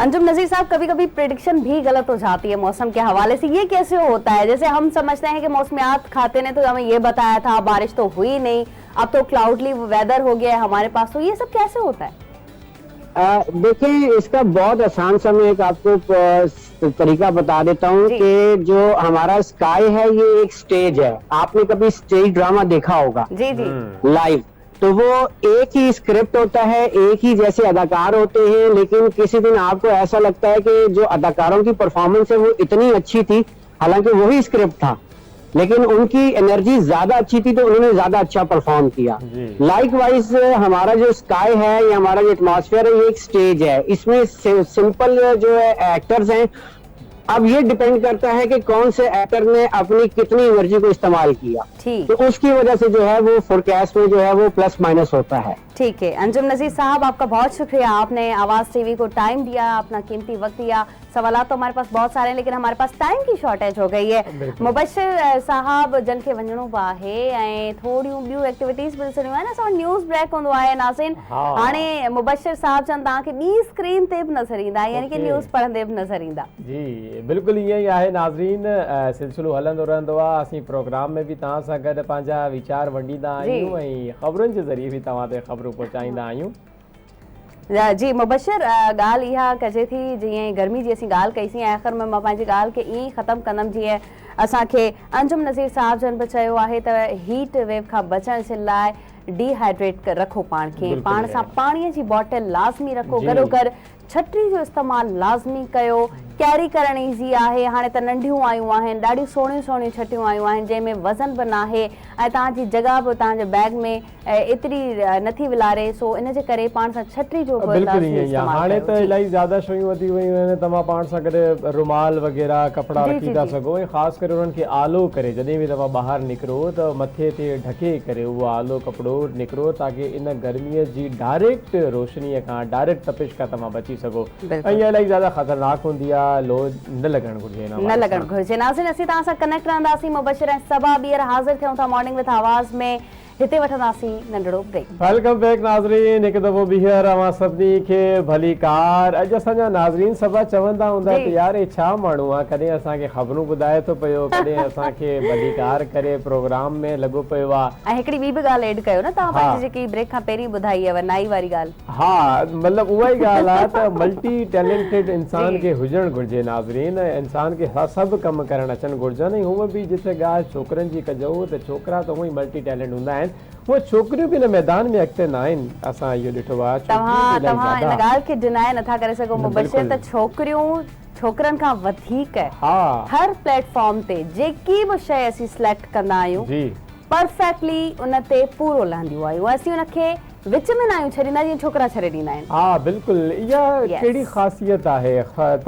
انجم نذیر صاحب، کبھی کبھی پریڈکشن بھی غلط ہو جاتی ہے موسم کے حوالے سے، یہ کیسے ہوتا ہے؟ جیسے ہم سمجھتے ہیں کہ موسمیات کھاتے نے تو ہمیں یہ بتایا تھا، بارش تو ہوئی نہیں، اب تو کلاؤڈلی ویدر ہو گیا ہے ہمارے پاس، تو یہ سب کیسے ہوتا ہے؟ دیکھیں، اس کا بہت آسان سا میں ایک آپ کو طریقہ بتا دیتا ہوں کہ جو ہمارا اسکائی ہے یہ ایک سٹیج ہے۔ آپ نے کبھی سٹیج ڈرامہ دیکھا ہوگا جی جی لائیو، تو وہ ایک ہی اسکرپٹ ہوتا ہے، ایک ہی جیسے اداکار ہوتے ہیں، لیکن کسی دن آپ کو ایسا لگتا ہے کہ جو اداکاروں کی پرفارمنس ہے وہ اتنی اچھی تھی، حالانکہ وہی اسکرپٹ تھا، لیکن ان کی انرجی زیادہ اچھی تھی تو انہوں نے زیادہ اچھا پرفارم کیا۔ لائک وائز ہمارا جو اسکائی ہے یا ہمارا جو ایٹماسفیئر ہے یہ ایک سٹیج ہے، اس میں سمپل جو ہے ایکٹرز ہیں۔ اب یہ ڈیپینڈ کرتا ہے کہ کون سے ایکٹر نے اپنی کتنی انرجی کو استعمال کیا، تو اس کی وجہ سے جو ہے وہ فورکاسٹ میں جو ہے وہ پلس مائنس ہوتا ہے۔ ٹھیک ہے انجم نذیر صاحب، آپ کا بہت شکریہ، آپ نے آواز ٹی وی کو ٹائم دیا، اپنا قیمتی وقت دیا۔ سوالات تو ہمارے پاس بہت سارے ہیں لیکن ہمارے پاس ٹائم کی شارٹیج ہو گئی ہے۔ مبشر صاحب جن کي وڃڻو به آهي ۽ ٿوريون ٻيون ايڪٽيوٽيز به ڏسڻيون آهن، اسان وٽ نيوز بريڪ هوندو آهي ناظرين۔ هاڻي مبشر صاحب جن توهان کي ٻي اسڪرين تي به نظر ايندا، يعني ڪي نيوز پڙهندي به نظر ايندا۔ جي بلڪل ائين ئي آهي ناظرين، سلسلو هلندو رهندو آهي۔ اسين پروگرام ۾ به توهان سان گڏ پنهنجا ويچار ونڊيندا آهيون ۽ خبرن جي ذريعي به توهان تي خبرون پهچائيندا آهيون۔ جي مبشر، ڳالهه اها ڪجي ٿي جيئن گرمي جي اسين ڳالهه ڪئي سين، ۽ آخر ۾ مان پنهنجي ڳالهه کي ائين ئي ختم ڪندم جيئن اسان کي انجم نذير صاحب جن به چيو آهي ته هيٽ ويو کان بچڻ جي لاء ڊي هائيڊريٽ رکو پاڻ کي، پاڻ سان پاڻي جي باٽل لازمي رکو، گڏوگڏ ڇٽري جو استعمال لازمي ڪيو. ڪيري ڪرڻ ايزي آهي. هاڻي ته ننڍيون آيون آهن، ڏاڍيون سهڻيون سهڻيون ڇٽيون آيون آهن جنهن ۾ وزن به ناهي ۽ توهان جي جڳهه به توهان جي بيگ ۾ ايتري نٿي ولاري سو ان جي ڪري پاڻ سان ڇٽري جو به بلڪل لازمي ائين ئي آهي استعمال هاڻي ڪيو ته جي. الاهي زياده شيون وڌي ويون آهن توهان پاڻ سان گڏ رومال وغيره ڪپڙا جي رکي جي ٿا جي. سگهو ۽ خاص ڪري انهن کي آلو ڪري جڏهن به توهان ٻاهر نڪرو ته مٿي تي ڍڪي ڪري اهو آلو ڪپڙو نڪرو تاڪه ان گرمي جي ڊائريڪٽ روشني کان ڊائريڪٽ تپش کان توهان بچي سگهو ۽ بلڪل. اها الاهي زياده خطرناڪ هوندي آهي لو نه لڳڻ گهرجي ان نه حوالي لڳڻ سان. گهرجي. ناظرين اسين توهان سان ڪنيڪٽ رهنداسين مبشر ۽ صبا ٻيهر حاضر ٿيون ٿا مارننگ وٿ آواز ۾ هتي وٺنداسين ننڍڙو بريڪ. Welcome back ناظرين هڪ دفعو ٻيهر اوهان سڀني کي ڀليڪار اڄ اسان جا ناظرين صبا چوندا هوندا ته يار هي ڇا ماڻهو آ ڪڏهن اسان کي خبرون ٻڌائي ٿو پيو ڪڏهن اسان کي ڀليڪار ڪري پروگرام ۾ لڳو پيو آ. ۽ هڪڙي ٻي به ڳالهه ايڊ ڪيو نه توهان پنهنجي جيڪي بريڪ کان پهرين ٻڌائي هئي نائي واري ڳالهه. ها مطلب اها ئي ڳالهه آ ته ملٽي ٽيلنٽيڊ انسان کي هجڻ گهرجي ناظرين انسان کي سڀ ڪم ڪرڻ اچڻ گهرجن ۽ هونء به جتي ڳالهه ڇوڪرن جي ڪجو ته ڇوڪرا ته هونء ئي ملٽي ٽيلنٽ هوندا آهن هونء ڇوڪريون به ان ميدان ۾ اڳتي نه آهن اسان اهو ڏٺو آ ڇوڪريون به توهان الاهي توهان ان زياده ڳالهه کي ڊنائي نٿا ڪري سگهو نه مبشر بلڪل ته ڇوڪريون ڇوڪرن کان وڌيڪ ها هر پليٽ فارم تي جيڪي به شيء اسين سليڪٽ ڪندا آهيون جي پرفيڪٽلي ان تي پورو لهنديون آهيون اسين ان کي وچ ۾ ناهيون ڇڏيندا جيئن ڇوڪرا ڇڏي ڏيندا آهن. ها بلڪل اها ڪهڙي يس. خاصيت آهي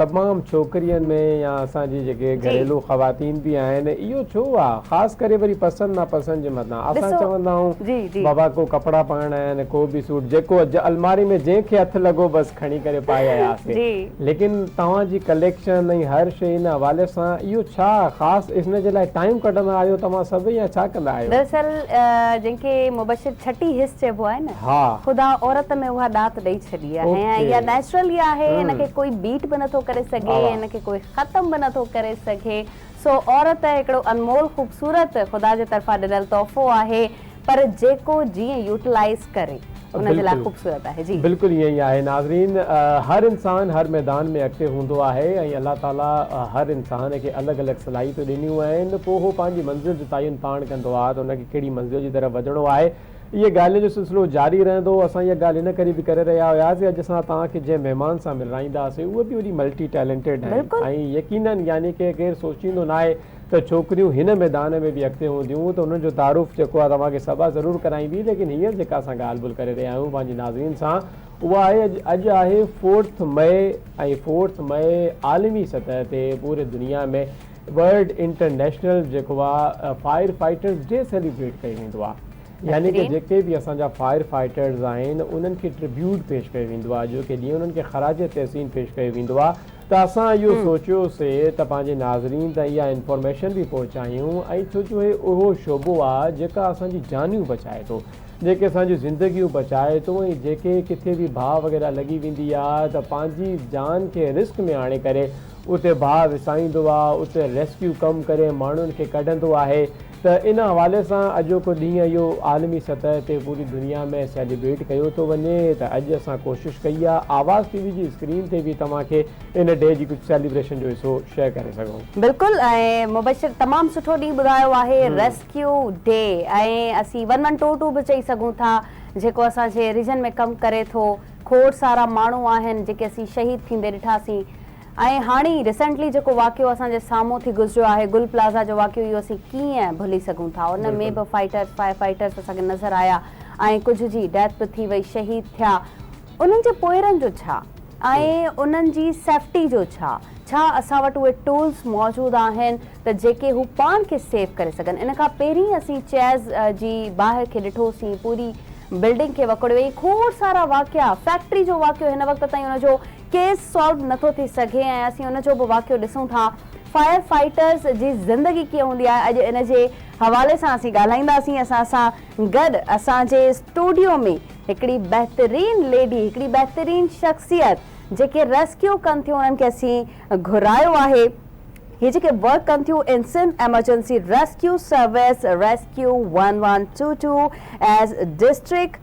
تمام ڇوڪرين ۾ يا اسان جي جيڪي جي. گهريلو خواتين به آهن اهو ڇو آ خاص ڪري وري پسند ناپسند جي مٿان اسان ڏسو چوندا آهيون جي جي. بابا ڪو ڪپڙا پائڻا آهن ڪو به سوٽ جيڪو الماري ۾ جنهن کي هٿ لڳو بس کڻي ڪري پائي آياسي جي. ليڪن توهان جي ڪليڪشن ۽ هر شئي ان حوالي سان اهو ڇا خاص ان جي لاء ٽائيم ڪڍندا آهيو توهان سڀ يا ڇا ڪندا آهيو؟ دراصل جنهن کي مبشر ڇٽي حس چئبو آهي نه خدا عورت ۾ اها ڏات ڏئي ڇڏي آهي ۽ اها نيچرلي آهي ان کي ڪوئي بيٽ به نٿو ڪري سگهي ان کي ڪوئي ختم به نٿو ڪري سگهي سو عورت هڪڙو انمول خوبصورت خدا جي طرفان ڏنل تحفو آهي پر جيڪو جيئن يوٽيلائيز ڪري ان جي لاء خوبصورت آهي جي. بلڪل ائين ئي آهي ناظرين هر انسان هر ميدان ۾ اڳتي هوندو آهي ۽ الله تعالي هر انسان کي الڳ الڳ صلاحيتون ڏنيون آهن پوء هو پنهنجي منزل جو تعين پاڻ ڪندو آهي ته ان کي ڪهڙي منزل جي طرف وڌڻو آهي اهي ڳالهين جو سلسلو جاري رهندو اسان اها ڳالهه ان ڪري به ڪري رهيا هياسين اڄ اسان توهان کي جنهن مهمان سان ملرائينداسين اهي به وڏي ملٽي ٽيلنٽيڊ آهن ۽ يقينن يعني ڪي ڪير سوچيندو ناهي ته ڇوڪريون هن ميدان ۾ به اڳتي هونديون ته انهن جو تعارف جيڪو آهي توهان کي صبا ضرور ڪرائيندي ليڪن هينئر جيڪا اسان ڳالهه ٻولهه ڪري رهيا آهيون پنهنجي ناظرين سان اها آهي اڄ اڄ آهي فورٿ مئي ۽ فورٿ مئي عالمي سطح تي پوري دنيا ۾ ورلڊ انٽرنيشنل جيڪو آهي فائر فائٽرز ڊي سيليبريٽ ڪيو ويندو آهي يعني ڪه جيڪي به اسان جا فائر فائٽرز آهن انهن کي ٽربيوٽ پيش ڪيو ويندو آهي اڄوڪي ڏينهن انهن کي خراج تحسين پيش ڪيو ويندو آهي ته اسان اهو سوچيو سي ته پنهنجي ناظرين تائين اها انفارميشن به پهچايون ۽ ڇو جو هي اهو شعبو آ جيڪا اسان جي جانيون بچائي ٿو جيڪي اسان جون زندگيون بچائي ٿو ۽ جيڪي ڪٿي به باهه وغيره لڳي ويندي آ ته پنهنجي جان کي رسڪ ۾ آڻي ڪري اتي باهه وسائيندو آ اتي ريسڪيو ڪم ڪري ماڻهن کي ڪڍندو آهي ته ان حوالي سان اڄوڪو ڏينهن اهو عالمي سطح تي پوري دنيا ۾ سيليبريٽ ڪيو ٿو وڃي ته اڄ اسان ڪوشش ڪئي آ آواز ٽي وي جي اسڪرين تي به توهان کي ان ڊي جي ڪجهه سيليبريشن جو حصو شيئر ڪري سگهون. بلڪل ۽ مبشر تمام سٺو ڏينهن ٻڌايو آهي ريسڪيو ڊي ۽ اسين ون ون ٽو ٽو به چئي سگهون ٿا جيڪو اسان جي ريجن ۾ ڪم ڪري ٿو کوڙ سارا ماڻهو آهن جيڪي اسين شهيد ٿيندي ڏٺاسين ۽ هاڻي ريسينٽلي جيڪو واقعو اسان جي سامهون ٿي گذريو آهي گل پلازا جو واقعو اهو اسين ڪيئن ڀلي سگهون ٿا ان ۾ به فائٽرز فائر فائٽرز اسان کي نظر آيا ۽ ڪجهه جي ڊيٿ به ٿي وئي شهيد ٿيا انهن جي پوئرن جو ڇا ۽ انهن جي سيفٽي جو ڇا ڇا اسان وٽ اهي ٽولز موجود آهن ته جيڪي هو پاڻ کي سيف ڪري سگهن ان کان پهرين اسين چيز جي باهه کي ڏٺوسين پوري بلڊنگ کي وڪوڙي وئي کوڙ سارا واقعا فيڪٽري جو واقعو هن وقت تائين ان جو ڪيس سالو نٿو ٿي سگهي ۽ اسين ان جو به واقعو ڏسون ٿا فائر فائٽرز جي زندگي ڪيئن هوندي آهي اڄ ان جي حوالي سان اسين ڳالهائينداسين اسان سان گڏ اسان جي اسٽوڊيو ۾ هڪڙي بهترين ليڊي هڪڙي بهترين شخصيت جيڪي ريسڪيو ڪن ٿيون انهن کي اسين گهرايو آهي هي جيڪي ورڪ ڪن ٿيون in Sindh emergency rescue service rescue one one two two as district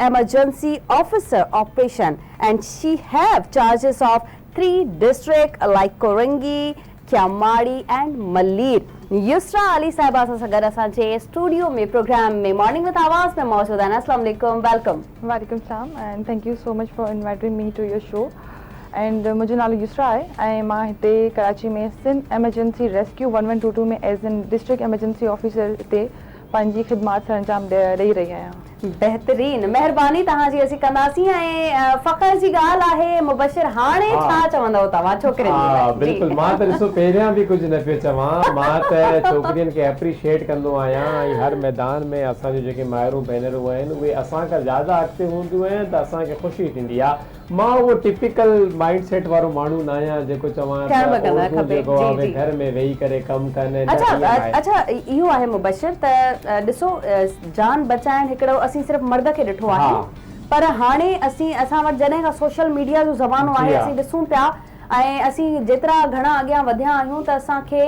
emergency officer operation and she have charges of 3 district like Korangi, Keamari and Malir. Yusra Ali صاحبه اسان سان گڏ اسان جي اسٽوڊيو ۾ پروگرام ۾ مارننگ وٿ آواز ۾ موجود آهن. السلام عليڪم، welcome. وعليڪم السلام and thank you so much for inviting me to your show. And منهنجو نالو يسرا آهي ۽ مان هتي Karachi ۾ Sindh emergency rescue one one two two ۾ as an district emergency officer هتي پنهنجي خدمات سرانجام ڏئي رهي آهيان. بهترين مهرباني توهان جي اسين ڪنداسين ۽ فخر جي ڳالهه آهي مبشر هاڻي ڇا چوندؤ توهان ڇوڪرين جي لاء جي. بلڪل مان ته ڏسو پهريان به ڪجهه نه پيو چوان مان ته ڇوڪرين کي اپريشيٽ ڪندو آهيان ۽ هر ميدان ۾ اسان جون جيڪي مائرون ڀينرون آهن اهي اسان کان زياده اڳتي هونديون آهن ته اسان کي خوشي ٿيندي آهي مان اهو ٽپيڪل مائنڊ سيٽ وارو ماڻهو ناهيان جيڪو چوان ته ٿيڻ به ڪندا عورتون کپي جيڪو جي آهي جي. گهر ۾ ويهي ڪري ڪم ڪن نه اڇا ائين ناهي. اڇا اهو آهي مبشر ته ڏسو جان بچائڻ هڪڙو اسين صرف مرد کي ڏٺو آهي پر هاڻي اسين اسان وٽ جڏهن کان سوشل ميڊيا جو زمانو آهي اسين ڏسون پيا ۽ اسين جيترا گهڻا اڳيان وڌيا آهيون ته اسان کي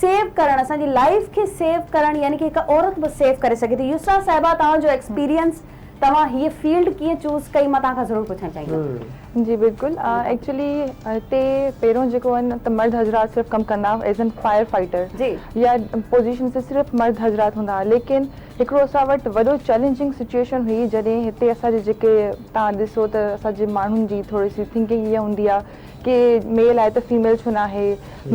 سيو ڪرڻ اسان جي لائيف کي سيو ڪرڻ يعني ڪي هڪ عورت به سيو ڪري سگهي ٿي يسرا صاحبه توهان جو ايڪسپيرينس توهان هيء فيلڊ ڪيئن چوز ڪئي مان توهان کان ضرور پڇڻ چاهيندم. جي بلڪل ايڪچولي هتي پهريون جيڪو آهن ته مرد حضرات صرف ڪم ڪندا هئا ايز ان فائر فائٽر جي يا پوزيشن تي صرف مرد حضرات هوندا هئا ليڪن هڪڙو اسان وٽ وڏو چئلينجنگ سچوئيشن هئي جڏهن هتي اسان جي جيڪي توهان ڏسو ته اسان جي ماڻهن جي ٿوري سي ٿنڪنگ اها هوندي آهي ڪي ميل آهي ته فيميل ڇو ناهي،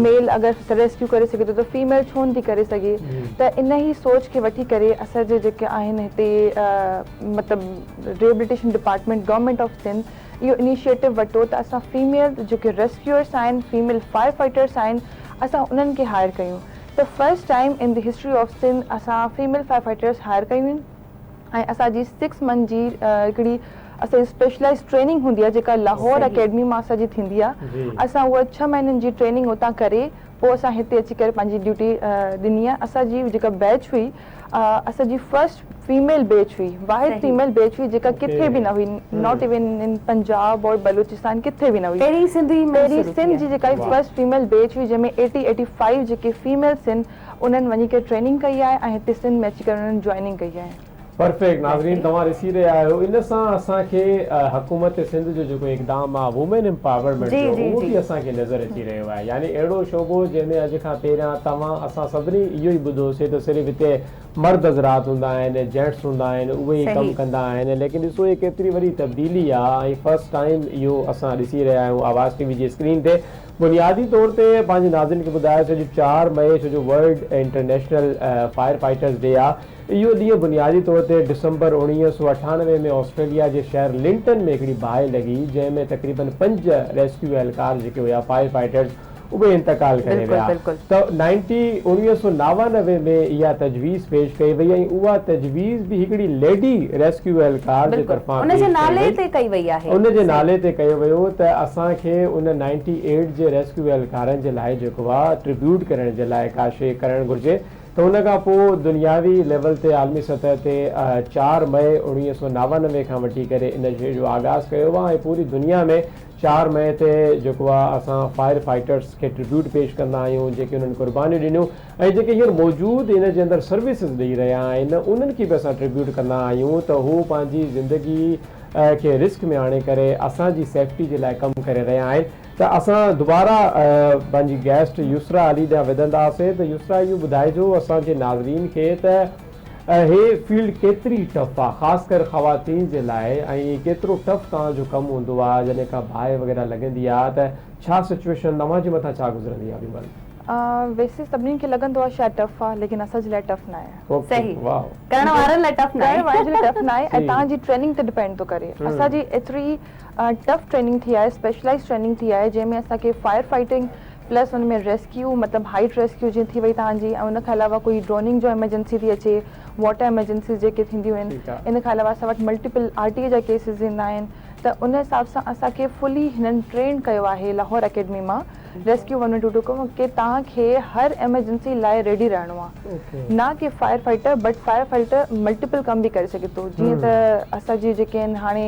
ميل اگر ريسڪيو ڪري سگهي ٿو ته فيميل ڇو نٿي ڪري سگهي ته ان ئي سوچ کي وٺي ڪري اسان جي جيڪي آهن هتي مطلب rehabilitation department government of Sindh اهو انيشيٽو ورتو ته اسان فيميل جيڪي ريسڪيورس آهن فيميل فائر فائٽرس آهن اسان انهن کي هائر ڪيون ته first time in the history of Sindh اسان فيميل فائر فائٽرس هائر ڪيون آهن. ۽ اسان جي سڪس منٿ جي هڪڙي اسان جي اسپيشلائيز ٽريننگ هوندي آهي جيڪا لاهور اڪيڊمي مان اسان جي ٿيندي آهي اسان اها ڇهه مهينن جي ٽريننگ اتان ڪري پوء اسان هتي اچي ڪري پنهنجي ڊيوٽي ڏني آهي اسان جي جيڪا بيچ هئي اسان جي فرسٽ فيميل بيچ هئي واحد فيميل بيچ هئي جيڪا ڪٿي به نه هئي not even ان پنجاب اور بلوچستان ڪٿي به نه هئي پهرين سنڌ ئي ۾ پهرين سنڌ جي جيڪا فرسٽ فيميل بيچ هئي جنهن ۾ ايٽي ايٽي فائيو جيڪي فيميلس آهن انهن وڃي ڪري ٽريننگ ڪئي آهي ۽ هتي سنڌ ۾ اچي ڪري انهن جوائننگ ڪئي آهي. پرفيڪٽ ناظرين توهان ڏسي رهيا آهيو ان سان اسان کي حڪومت سنڌ جو جيڪو اقدام آهي وومين امپاورمينٽ جو اهو به اسان کي نظر اچي رهيو آهي يعني اهڙو شعبو جنهن ۾ اڄ کان پهريان توهان اسان سڀني اهو ئي ٻڌو سي ته صرف هتي مرد حضرات هوندا آهن جينٽس هوندا آهن اهي ئي ڪم ڪندا آهن ليڪن ڏسو هي ڪيتري وڏي تبديلي آهي ۽ فرسٽ ٽائيم اهو اسان ڏسي رهيا آهيون آواز ٽي وي جي اسڪرين تي بنيادي طور تي پنهنجي ناظرين کي ٻڌايو سي اڄ چار مئي ڇو جو world international fire fighters day آ اهو ڏينهن بنيادي طور تي ڊسمبر 1998 ۾ آسٽريليا جي شهر لنٽن ۾ هڪڙي باهه لڳي جنهن ۾ تقريبن پنج ريسڪيو اهلڪار جيڪي هيا فائر فائٽرز اهي انتقال ڪري بلڪل ويا بلڪل. ته نائنٽي 1999 ۾ اها تجويز پيش ڪئي وئي ۽ اها تجويز به هڪڙي ليڊي ريسڪيو اهلڪار جي بلڪل طرفان ان جي پيش ڪئي نالي وئي تي ڪئي وئي آهي ان جي صحيح. نالي تي ڪيو ويو ته اسان کي ان نائنٽي ايٽ جي ريسڪيو اهلڪارن جي لاء جيڪو آ ٽربيوٽ ڪرڻ جي لاء ڪا شيء ڪرڻ گهرجي ته ان کان پوء دنياوي ليول تي عالمي سطح تي چار مئي 1999 کان وٺي ڪري ان شيء جو آغاز ڪيو آ ۽ پوري دنيا ۾ چار مئي تي جيڪو آ اسان فائر فائٽرس کي ٽربيوٽ پيش ڪندا آهيون جيڪي انهن قربانيون ڏنيون ۽ جيڪي هينئر موجود ان جي اندر سروسز ڏئي رهيا آهن انهن کي به اسان ٽربيوٽ ڪندا آهيون ته هو پنهنجي زندگي کي رسڪ ۾ آڻي ڪري اسان جي سيفٽي جي لاء ڪم ڪري رهيا آهن ته اسان دوباره پنهنجي گيسٽ يسرا علي ڏانهن وڌنداسين ته يسرا اهو ٻڌائجو اسان جي ناظرين کي ته هي فيلڊ ڪيتري ٽف آ خاص ڪر خواتين جي لاء ۽ ڪيترو ٽف توهان جو ڪم هوندو آ جڏهن ڪا باهه وغيره لڳندي آ ته ڇا سچويشن اوهان جي مٿان ڇا گذرندي آ اوڏي مهل. ويسي سڀني کي لڳندو آ شايد ٽف آ ليڪن اسان جي لاء ٽف ناهي. صحيح ڪرڻ وارن لاء ٽف ناهي. ڪرڻ وارن جي لاء ٽف ناهي ۽ توهان جي ٽريننگ تي ڊپينڊ ٿو ڪري اسان جي ايتري ٽف ٽريننگ ٿي آهي اسپيشلائيز ٽريننگ ٿي آهي جنهن ۾ اسان کي فائر فائٽنگ پلس ان ۾ ريسڪيو مطلب هائيٽ ريسڪيو جيئن ٿي وئي توهان جي ۽ ان کان علاوه ڪوئي ڊروننگ جو ايمرجنسي ٿي اچي واٽر ايمرجنسيز جيڪي ٿينديون آهن ان کان علاوه اسان وٽ ملٽيپل آر ٽي اي جا ڪيسز ايندا آهن ته ان حساب سان اسان کي فلي هنن ٽرينڊ ڪيو آهي لاهور اڪيڊمي مان ريسڪيو ون ٽو ٽو ڪي توهان کي هر ايمرجنسي لاء ريڊي رهڻو آهي نه ڪي fire fighter but fire fighter multiple ڪم به ڪري سگهي ٿو جيئن ته اسان جي جيڪي آهن هاڻي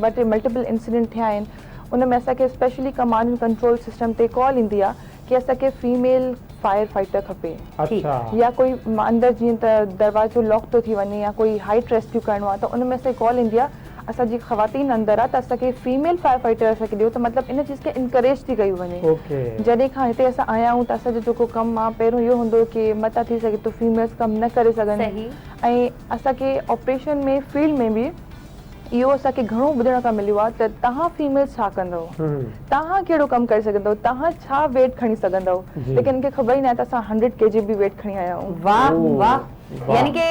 ٻه ٽي ملٽيپل انسيڊنٽ ٿيا آهن ان ۾ اسان کي specially command and control system تي ڪال ايندي آ ڪي اسان کي فيميل فائر فائٽر کپي يا ڪوئي اندر جيئن ته دروازو لاڪ ٿو ٿي وڃي يا ڪوئي هائيٽ ريسڪيو ڪرڻو آ ته ان ۾ اسان کي ڪال ايندي آ اسان جي خواتين اندر آ ته اسان کي فيميل فائر فائٽر اسان کي ڏيو ته مطلب ان چيز کي انڪريج ٿي ڪئي وڃي جڏهن کان هتي اسان آيا آهيون ته اسان جو جيڪو ڪم آ پهريون اهو هوندو هو ڪي متان ٿي سگهي ٿو فيميلز ڪم نه ڪري سگهن ۽ اسان کي آپريشن ۾ فيلڊ ۾ به. اهو اسان کي گهڻو ٻڌڻ کان مليو آهي ته توهان فيميلز ڇا ڪندؤ، توهان ڪهڙو ڪم ڪري سگهندؤ، توهان ڇا ويٽ کڻي سگهندؤ، ليڪن ان کي خبر ئي ناهي ته اسان هنڊريڊ ڪي جي به ويٽ کڻي آيا آهيون. واهه واهه يعني ڪي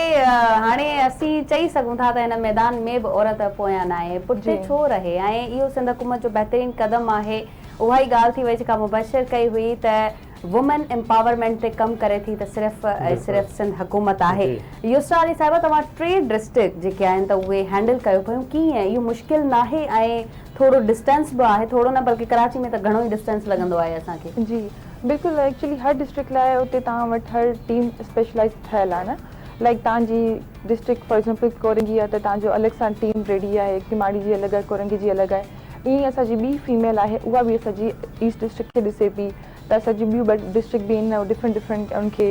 هاڻي اسين چئي سگهون ٿا ته هن ميدان ۾ به عورت پويان ناهي، پٺتي ڇو رهي ۽ اهو سنڌ حڪومت جو بهترين قدم آهي. اها ئي ڳالهه ٿي وئي جيڪا مبشر ڪئي هئي ته وومين امپاورمينٽ تي ڪم ڪري ٿي ته صرف ۽ صرف سنڌ حڪومت آهي. يسرا علي صاحبه توهان ٽي ڊسٽرڪٽ جيڪي آهن ته اهي هينڊل ڪيو پيون ڪيئن اهو مشڪل ناهي ۽ ٿورو ڊسٽنس به آهي ٿورو نه بلڪه ڪراچي ۾ ته گهڻو ئي ڊسٽنس لڳندو آهي اسان کي. جي بلڪل ايڪچولي هر ڊسٽرڪٽ لاء اتي توهان وٽ هر ٽيم اسپيشلائز ٺهيل آهي نه لائيڪ توهان جي ڊسٽرڪٽ فار ايگزامپل ڪورنگي آهي ته توهان جو الڳ سان ٽيم ريڊي آهي ڪيماڙي جي الڳ آهي ڪورنگي جي الڳ آهي ائين ئي اسان جي ٻي فيميل آهي اها به اسان جي ايسٽ ڊسٽرڪٽ کي ڏسي پئي ته اسان جون ٻيون ٻه ڊسٽرڪٽ به آهن ڊفرنٽ ڊفرنٽ ان کي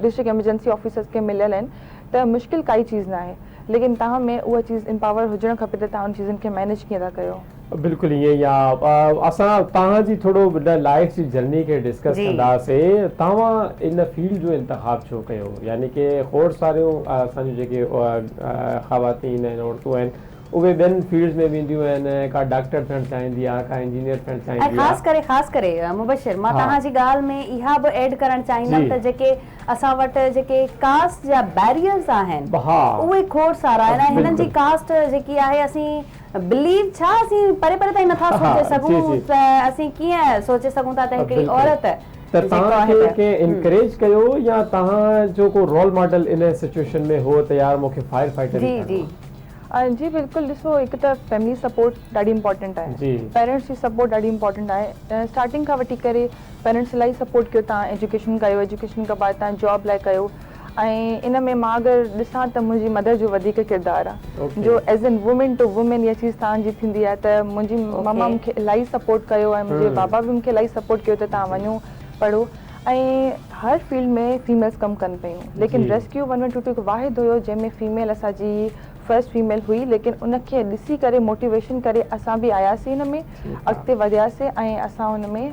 ڊسٽرڪٽ ايمرجنسي آفيسرس کي مليل آهن ته مشڪل ڪائي چيز نه آهي ليڪن توهان ۾ اها چيز امپاور هجڻ کپي ته توهان ان چيزن کي مينيج ڪيئن ٿا ڪيو. بلڪل ائين ئي آ اسان توهان جي ٿورو لائيف جي جرني کي ڊسڪس ڪنداسي توهان ان فيلڊ جو انتخاب ڇو ڪيو يعني ڪي کوڙ ساريون اسان جون جيڪي خواتين آهن عورتون آهن اهي ٻين فيلڊز ۾ وينديون آهن، ڪا ڊاڪٽر ٿيڻ چاهيندي آهي، ڪا انجنيئر ٿيڻ ۽ چاهيندي خاص آهي. ڪري خاص ڪري مبشر مان توهان جي ڳالهه ۾ اها به ايڊ ڪرڻ چاهيندم ته جيڪي اسان وٽ جيڪي ڪاسٽ جا بيريئرز آهن اهي کوڙ سارا آهن ۽ هنن جي ڪاسٽ جيڪي آهي اسين بليو ڇا اسين پري پري تائين نٿا سوچي سگهون ته اسين ڪيئن سوچي سگهون ٿا ته هڪڙي عورت ته توهان کي ڪنهن انڪريج ڪيو يا توهان جو ڪو رول ماڊل ان سچوئيشن ۾ هو ته يار مون کي فائر فائٽر ئي ٿيڻو آهي. جي بلڪل ڏسو هڪ ته فيملي سپورٽ ڏاڍي امپارٽنٽ آهي پيرنٽس جي سپورٽ ڏاڍي امپارٽنٽ آهي اسٽارٽنگ کان وٺي ڪري پيرنٽس الاهي سپورٽ ڪيو تان ايجوڪيشن ڪيو ايجوڪيشن کان بعد تان جاب لاء ڪيو ۽ ان ۾ مان اگر ڏسان ته منهنجي مدر جو وڌيڪ ڪردار آهي جو as an women to women اها چيز تان جي ٿيندي آهي ته منهنجي ماما مونکي الاهي سپورٽ ڪيو ۽ منهنجي بابا به مونکي الاهي سپورٽ ڪيو ته تان وڃو پڙهو ۽ هر فيلڊ ۾ فيميلز ڪم ڪن پيون ليڪن ريسڪيو 1122 هڪ واحد هيو جنهن ۾ فيميل اسان جي فرسٽ فيميل هئي ليڪن ان کي ڏسي ڪري موٽيويشن ڪري اسان به آياسين ان ۾ اڳتي وڌياسين ۽ اسان ان ۾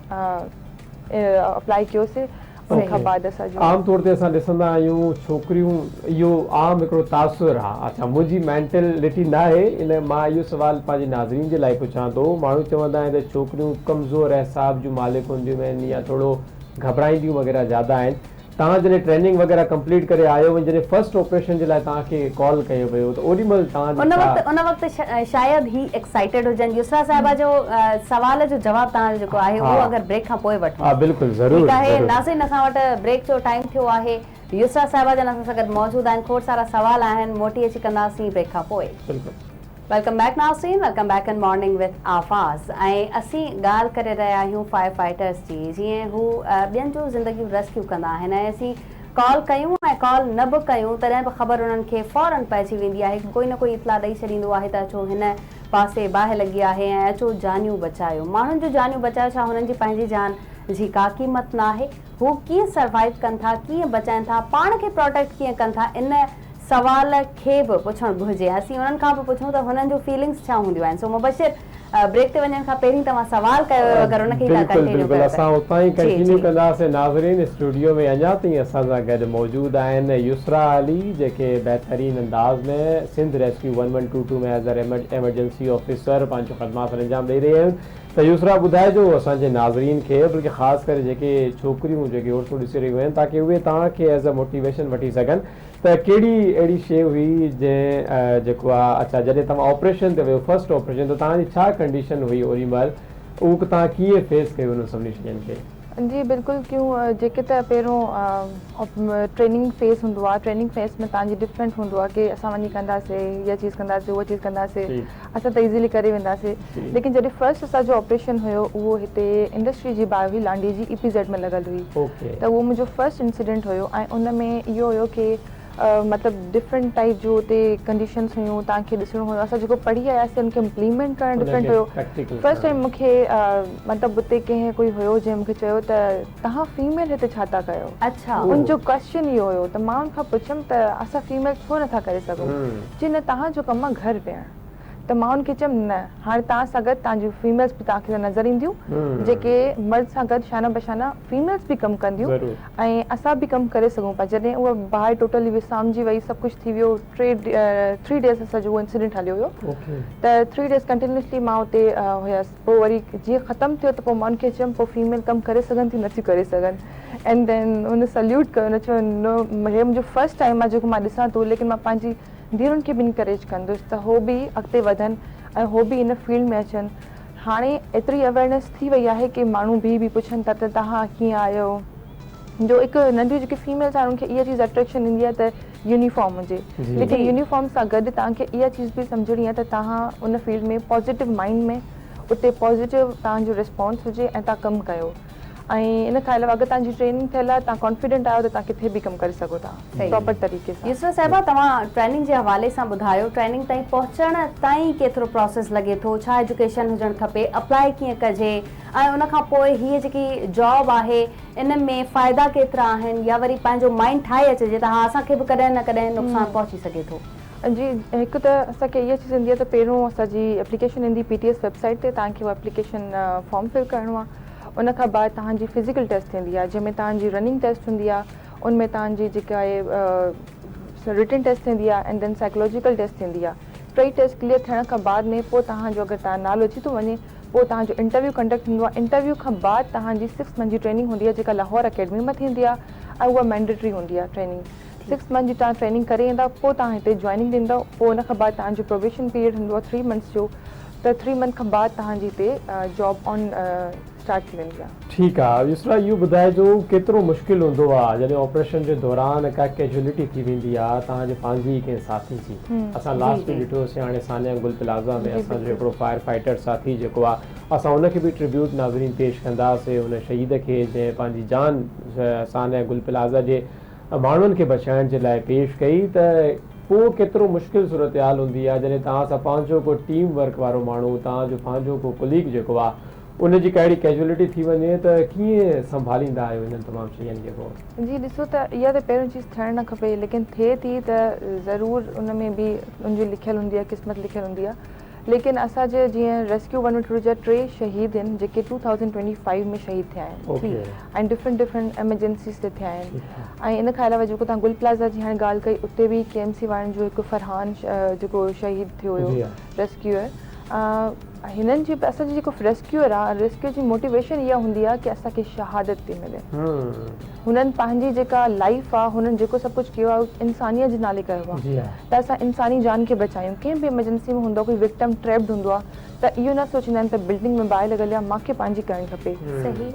اپلائي ڪيوسين ان کان بعد اسان جو. عام طور تي اسان ڏسندا آهيون ڇوڪريون اهو عام هڪڙو تاثر آ اڇا منهنجي مينٽلٽي ناهي ان مان اهو سوال پنهنجي ناظرين جي لاء پڇان ٿو ماڻهو چوندا آهن ته ڇوڪريون ڪمزور اعصاب جون مالڪ هونديون آهن يا ٿورو گهٻرائينديون وغيره زياده آهن توهان جڏهن ٽريننگ وغيره ڪمپليٽ ڪري آيو ۽ جڏهن فرسٽ آپريشن جي لاء توهان کي ڪال ڪيو ويو ته اوڏي مهل توهان جي ان وقت ان وقت شايد هي ايڪسائيٽيڊ هجن يسرا صاحبه جو سوال جو جواب توهان جو جيڪو آهي اهو اگر بريڪ کان پوء وٺون ها بلڪل ضرور ٺيڪ آهي ناظرين اسان وٽ بريڪ جو ٽائيم ٿيو آهي يسرا صاحبه جن اسان سان گڏ موجود آهن کوڙ سارا سوال آهن موٽي اچي ڪنداسين بريڪ کان پوء بلڪل. Welcome back ناظرين welcome back in morning with آواز ۽ اسين ڳالهه ڪري رهيا آهيون فائر فائٽرز جي جيئن هو ٻين جون زندگيون ريسڪيو ڪندا آهن ۽ اسين ڪال ڪيون ۽ ڪال نه به ڪيون تڏهن به خبر انهن کي فورن پئجي ويندي آهي ڪوئي نه ڪوئي اطلاع ڏئي ڇڏيندو آهي ته اچو هن پاسي باهه لڳي آهي ۽ اچو جانيون بچايو ماڻهن جون جانيون بچايو ڇا هنن جي پنهنجي جان جي ڪا قيمت ناهي هو ڪيئن سروائيو ڪن ٿا ڪيئن بچائن ٿا پاڻ کي پروٽيڪٽ ڪيئن ڪن ٿا ان سوال کي به پڇڻ گهرجي ۽ اسين انهن کان به پڇون ته هنن جون فيلنگس ڇا هونديون آهن سو مبشر بريڪ تي وڃڻ کان پهرين توهان سوال ڪيو هيو اگر ان کي ئي توهان بلڪل ڪنٽينيو بلڪل ڪيو ته اسان اتان ئي جي ڪنٽينيو جي. ڪنداسين ناظرين اسٽوڊيو ۾ اڃا تائين اسان سان گڏ موجود آهن يسرا علي جيڪي بهترين انداز ۾ Sindh rescue 1122 ۾ as emergency officer پنهنجون خدمات سرانجام ڏئي رهي آهن ته يسرا ٻڌائجو اسان جي ناظرين کي بلڪه خاص ڪري جيڪي ڇوڪريون جيڪي عورتون ڏسي رهيون آهن تاڪه اهي توهان کي ايز اي موٽيويشن وٺي سگهن ته ڪهڙي اهڙي شيء هئي جنهن جيڪو آ اڇا جڏهن توهان آپريشن تي ويو فرسٽ آپريشن ته توهان جي ڇا ڪنڊيشن هئي اوڏي مهل اهو توهان ڪيئن فيس ڪيو انهن سڀني شين کي. جي بلڪل ڪيون جيڪي ته پهريون ٽريننگ فيز هوندو آهي ٽريننگ فيز ۾ توهان جي ڊفرنٽ هوندو آهي ڪي اسان وڃي ڪنداسي اها چيز ڪنداسي اها چيز ڪنداسي اسان ته ايزيلي ڪري وينداسي ليڪن جڏهن فرسٽ اسان جو آپريشن هيو اهو هتي انڊسٽري جي باهه هئي لانڍي جي اي پي زيڊ ۾ لڳل هئي ته اهو منهنجو فرسٽ انسيڊنٽ هيو ۽ ان ۾ اهو هيو ڪي مطلب ڊفرنٽ ٽائپ جو اتي ڪنڊيشنس هيون توهان کي ڏسڻو هيو اسان جيڪو پڙهي آياسي ان کي امپليمينٽ ڪرڻ ڊفرنٽ هيو فرسٽ ٽائيم مون کي مطلب اتي ڪنهن ڪوئي هيو جنهن مون کي چيو ته توهان فيميل هتي ڇا ٿا ڪيو ان جو ڪويشچن اهو هيو ته مان ان کان پڇيم ته اسان فيميل ڇو نٿا ڪري سگهون چي نه توهان جو ڪم آهي گهر ويهڻ. ته مان ان کي چيم نه هاڻي توهان سان گڏ توهان جون فيميلز به توهان کي نظر اينديون جيڪي مرد سان گڏ شانه بشانه فيميلز به ڪم ڪنديون ۽ اسان به ڪم ڪري سگهون پيا. جڏهن اها باهه ٽوٽلي وسامجي وئي، سڀ ڪجهه ٿي ويو، ٽي ٿري ڊيز اسان جو اهو انسيڊنٽ هليو هيو ته ٿري ڊيز ڪنٽينيوسلي مان اتي هيس. پوء وري جيئن ختم ٿيو ته پوء مان ان کي چيم پوء فيميل ڪم ڪري سگهن ٿيون نٿيون ڪري سگهن؟ اينڊ دين هن سليوٽ ڪيو، هن چيو نو هي منهنجو فرسٽ ٽائيم آهي جيڪو مان ڏسان ٿو، ليڪن مان پنهنجي ڌيئرن کي به انڪريج ڪندس ته هو به اڳتي وڌن ۽ هو به ان فيلڊ ۾ اچن. هاڻي ايتري اويئرنيس ٿي وئي آهي ڪي ماڻهو به به پڇن ٿا ته توهان ڪيئن آهيو، جو هڪ ننڍيون جيڪي فيميلز آهن انهن کي اها چيز اٽريڪشن ايندي آهي ته يونيفارم هجي، ليڪن يونيفارم سان گڏ توهان کي اها چيز به سمجهڻي آهي ته توهان ان فيلڊ ۾ پازيٽو مائنڊ ۾ اتي پازيٽو توهان جو رسپانس هجي ۽ توهان ڪم ڪيو. ۽ ان کان علاوه اگر توهان جي ٽريننگ ٿيل آهي توهان ڪانفيڊنٽ آهيو ته توهان ڪٿي به ڪم ڪري سگهو ٿا پراپر طريقي سان. يسرا صاحبه توهان ٽريننگ جي حوالي سان ٻڌايو ٽريننگ تائين پهچڻ تائين ڪيترو پراسيس لڳي ٿو ڇا ايجوڪيشن هجڻ کپي اپلائي ڪيئن ڪجي ۽ ان کان پوء هيء جيڪي جاب آهي ان ۾ فائدا ڪيترا آهن يا وري پنهنجو مائنڊ ٺاهي اچجي ته ها اسان کي به ڪڏهن نه ڪڏهن نقصان پهچي سگهي ٿو. جي هڪ ته اسان کي اها چيز ايندي آهي ته پهريون اسان جي اپليڪيشن ايندي P T S web site تي توهان کي اهو اپليڪيشن فارم فل ڪرڻو آهي ان کان بعد توهان جي فزيڪل ٽيسٽ ٿيندي آهي جنهن ۾ توهان جي رننگ ٽيسٽ هوندي آهي ان ۾ توهان جي جيڪا آهي رٽن ٽيسٽ ٿيندي آهي اينڊ then psychological test ٿيندي آهي. ٽئي ٽيسٽ ڪليئر ٿيڻ کان بعد ۾ پوء توهان جو اگر توهان نالو اچي ٿو وڃي پوء توهان جو انٽرويو ڪنڊڪٽ ٿيندو آهي. انٽرويو کان بعد توهان جي سڪس منٿ جي ٽريننگ هوندي آهي جيڪا لاهور اڪيڊمي مان ٿيندي آهي ۽ اها مينڊيٽري هوندي آهي ٽريننگ. سڪس منٿ جي توهان ٽريننگ ڪري ايندا پوء توهان هتي جوائننگ ڏيندؤ پوء ان کان بعد توهان جو پروبيشن پيريڊ هوندو آهي ٿري منٿس جو ته ٿري منٿ کان بعد توهان جي هتي جاب آن اسٽارٽ ٿي ويندي آهي. ٺيڪ آ يسرا اهو ٻڌائجو ڪيترو مشڪل هوندو آ جڏهن آپريشن جي دوران ڪا ڪيجوئلٽي ٿي ويندي آ توهان جي پنهنجي ئي ڪنهن ساٿي جي اسان لاسٽ ويڪ ڏٺو سين هاڻي سانحه گل پلازا ۾ اسان جو هڪڙو فائر فائٽر ساٿي جيڪو آ اسان ان کي به ٽربيوٽ ناظرين پيش ڪنداسين ان شهيد کي جنهن پنهنجي جان سانحه گل پلازا جي ماڻهن کي بچائڻ جي لاء پيش ڪئي ته پوء ڪيترو مشڪل صورتحال هوندي آهي جڏهن توهان سان پنهنجو ڪو ٽيم ورڪ وارو ماڻهو توهان جو پنهنجو ڪو ڪليگ جيڪو آهي ان جي ڪا اهڙي ڪيجوئلٽي ٿي وڃي ته ڪيئن سنڀاليندا آهيو انهن تمام شين کي پوء؟ جي ڏسو ته اها ته پهريون چيز ٿيڻ نه کپي ليڪن ٿئي ٿي ته ضرور ان ۾ به ان جي لکيل هوندي آهي قسمت لکيل هوندي آهي ليڪن اسان جي جيئن ريسڪيو ون ٽو جا ٽي شهيد آهن جيڪي ٽو ٿائوزنڊ ٽوئنٽي فائيو ۾ شهيد ٿيا آهن ۽ ڊفرنٽ ڊفرنٽ ايمرجنسيز تي ٿيا آهن ۽ ان کان علاوه جيڪو توهان گل پلازا جي هاڻي ڳالهه ڪئي اتي به ڪي ايم سي وارن جو هڪ فرحان جيڪو شهيد ٿيو هيو ريسڪيوئر هنن جي اسان جي جيڪو ريسڪيوئر آهي ريسڪيو جي موٽيويشن اها هوندي آهي ڪي اسان کي شهادت ٿي ملي هنن پنهنجي جيڪا لائف آهي هنن جيڪو سڀ ڪجهه ڪيو آهي انسانيت جي نالي ڪيو آهي ته اسان انساني جان کي بچايون، ڪنهن به ايمرجنسي ۾ هوندو آهي ڪوئي وڪٽم ٽريپڊ هوندو آهي ته اهو نه سوچيندا آهن ته بلڊنگ ۾ باهه لڳل آهي مان کي پنهنجي ڪرڻ کپي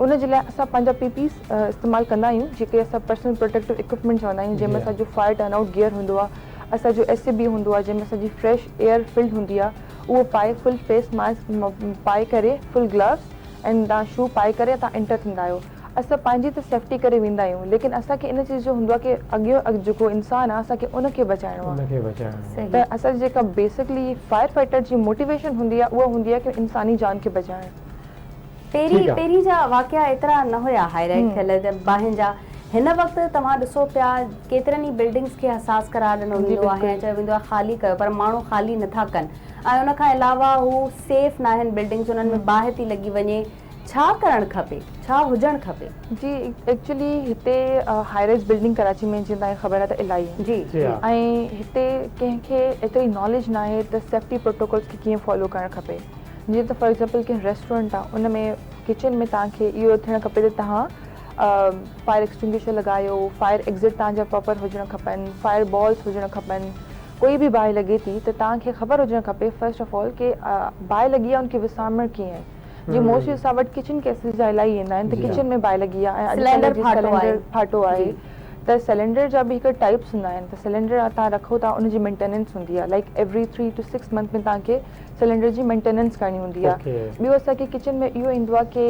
ان جي لاء اسان پنهنجا پي پيز استعمال ڪندا آهيون جيڪي اسان پرسنل پروٽيڪٽو اڪوپمينٽ چوندا آهيون جنهن ۾ اسان جو فائر ٽرن آئوٽ گيئر هوندو آهي اسان جو ايس اي بي هوندو آهي جنهن ۾ اسان جي فريش ايئر فلڊ هوندي آهي اهو پائي فل فيس ماسڪ پائي ڪري فل گلوز ۽ توهان شو پائي ڪري توهان انٽر ٿيندا آهيو اسان پنهنجي ته سيفٽي ڪري ويندا آهيون ليڪن اسان کي ان چيز جو هوندو آهي ڪي اڳيون جيڪو انسان آهي اسان کي ان کي بچائڻو آهي ته اسان جي جيڪا بيسڪلي فائر فائٽر جي موٽيويشن هوندي آهي اها هوندي آهي ڪي انساني جان کي بچائڻ. پهرين پهرين جا واقعا ايترا نه هيا هائي لائيٽ ٿيل باهين جا هن وقت توهان ڏسو پيا ڪيترن ئي بلڊنگس کي حساس قرار ڏنو ويندو آهي ۽ چيو ويندو آهي خالي ڪيو پر ماڻهو خالي نٿا ڪن ۽ ان کان علاوه هو سيف ناهن بلڊنگس انهن ۾ باهه ٿي لڳي وڃي ڇا ڪرڻ کپي؟ ڇا هجڻ کپي؟ جي ايڪچولي هتي هائي رائز بلڊنگ ڪراچي ۾ جيئن توهان کي خبر آهي ته الاهي آهن جي جي ۽ هتي ڪنهن کي ايتري ناليج ناهي ته سيفٽي پروٽوڪولز کي ڪيئن فالو ڪرڻ کپي جيئن ته فار ايگزامپل ڪنهن ريسٽورنٽ آهي ان ۾ ڪچن ۾ توهان کي اهو ٿيڻ کپي ته توهان فائر ايڪسٽنگوشر لڳايو فائر ايگزٽ توهان جا پراپر هجڻ کپن فائر بالز هجڻ کپن ڪوئي به باهه لڳي ٿي ته توهان کي خبر هجڻ کپي فرسٽ آف آل ڪي باهه لڳي آهي ان کي وسامڻ ڪيئن آهي جي موسٽلي اسان وٽ ڪچن ڪيسز جا الاهي ايندا آهن ته ڪچن ۾ باهه لڳي آهي ۽ اڄڪلهه جي سلينڊر ڦاٽو آهي ته سلينڊر جا به هڪ ٽائپس هوندا آهن ته سلينڊر توهان رکو ٿا ان جي مينٽيننس هوندي آهي لائڪ ايوري 3 ٽو 6 منٿ ۾ توهان کي سلينڊر جي مينٽيننس ڪرڻي هوندي آهي ٻيو اسان کي ڪچن ۾ اهو ايندو آهي ڪي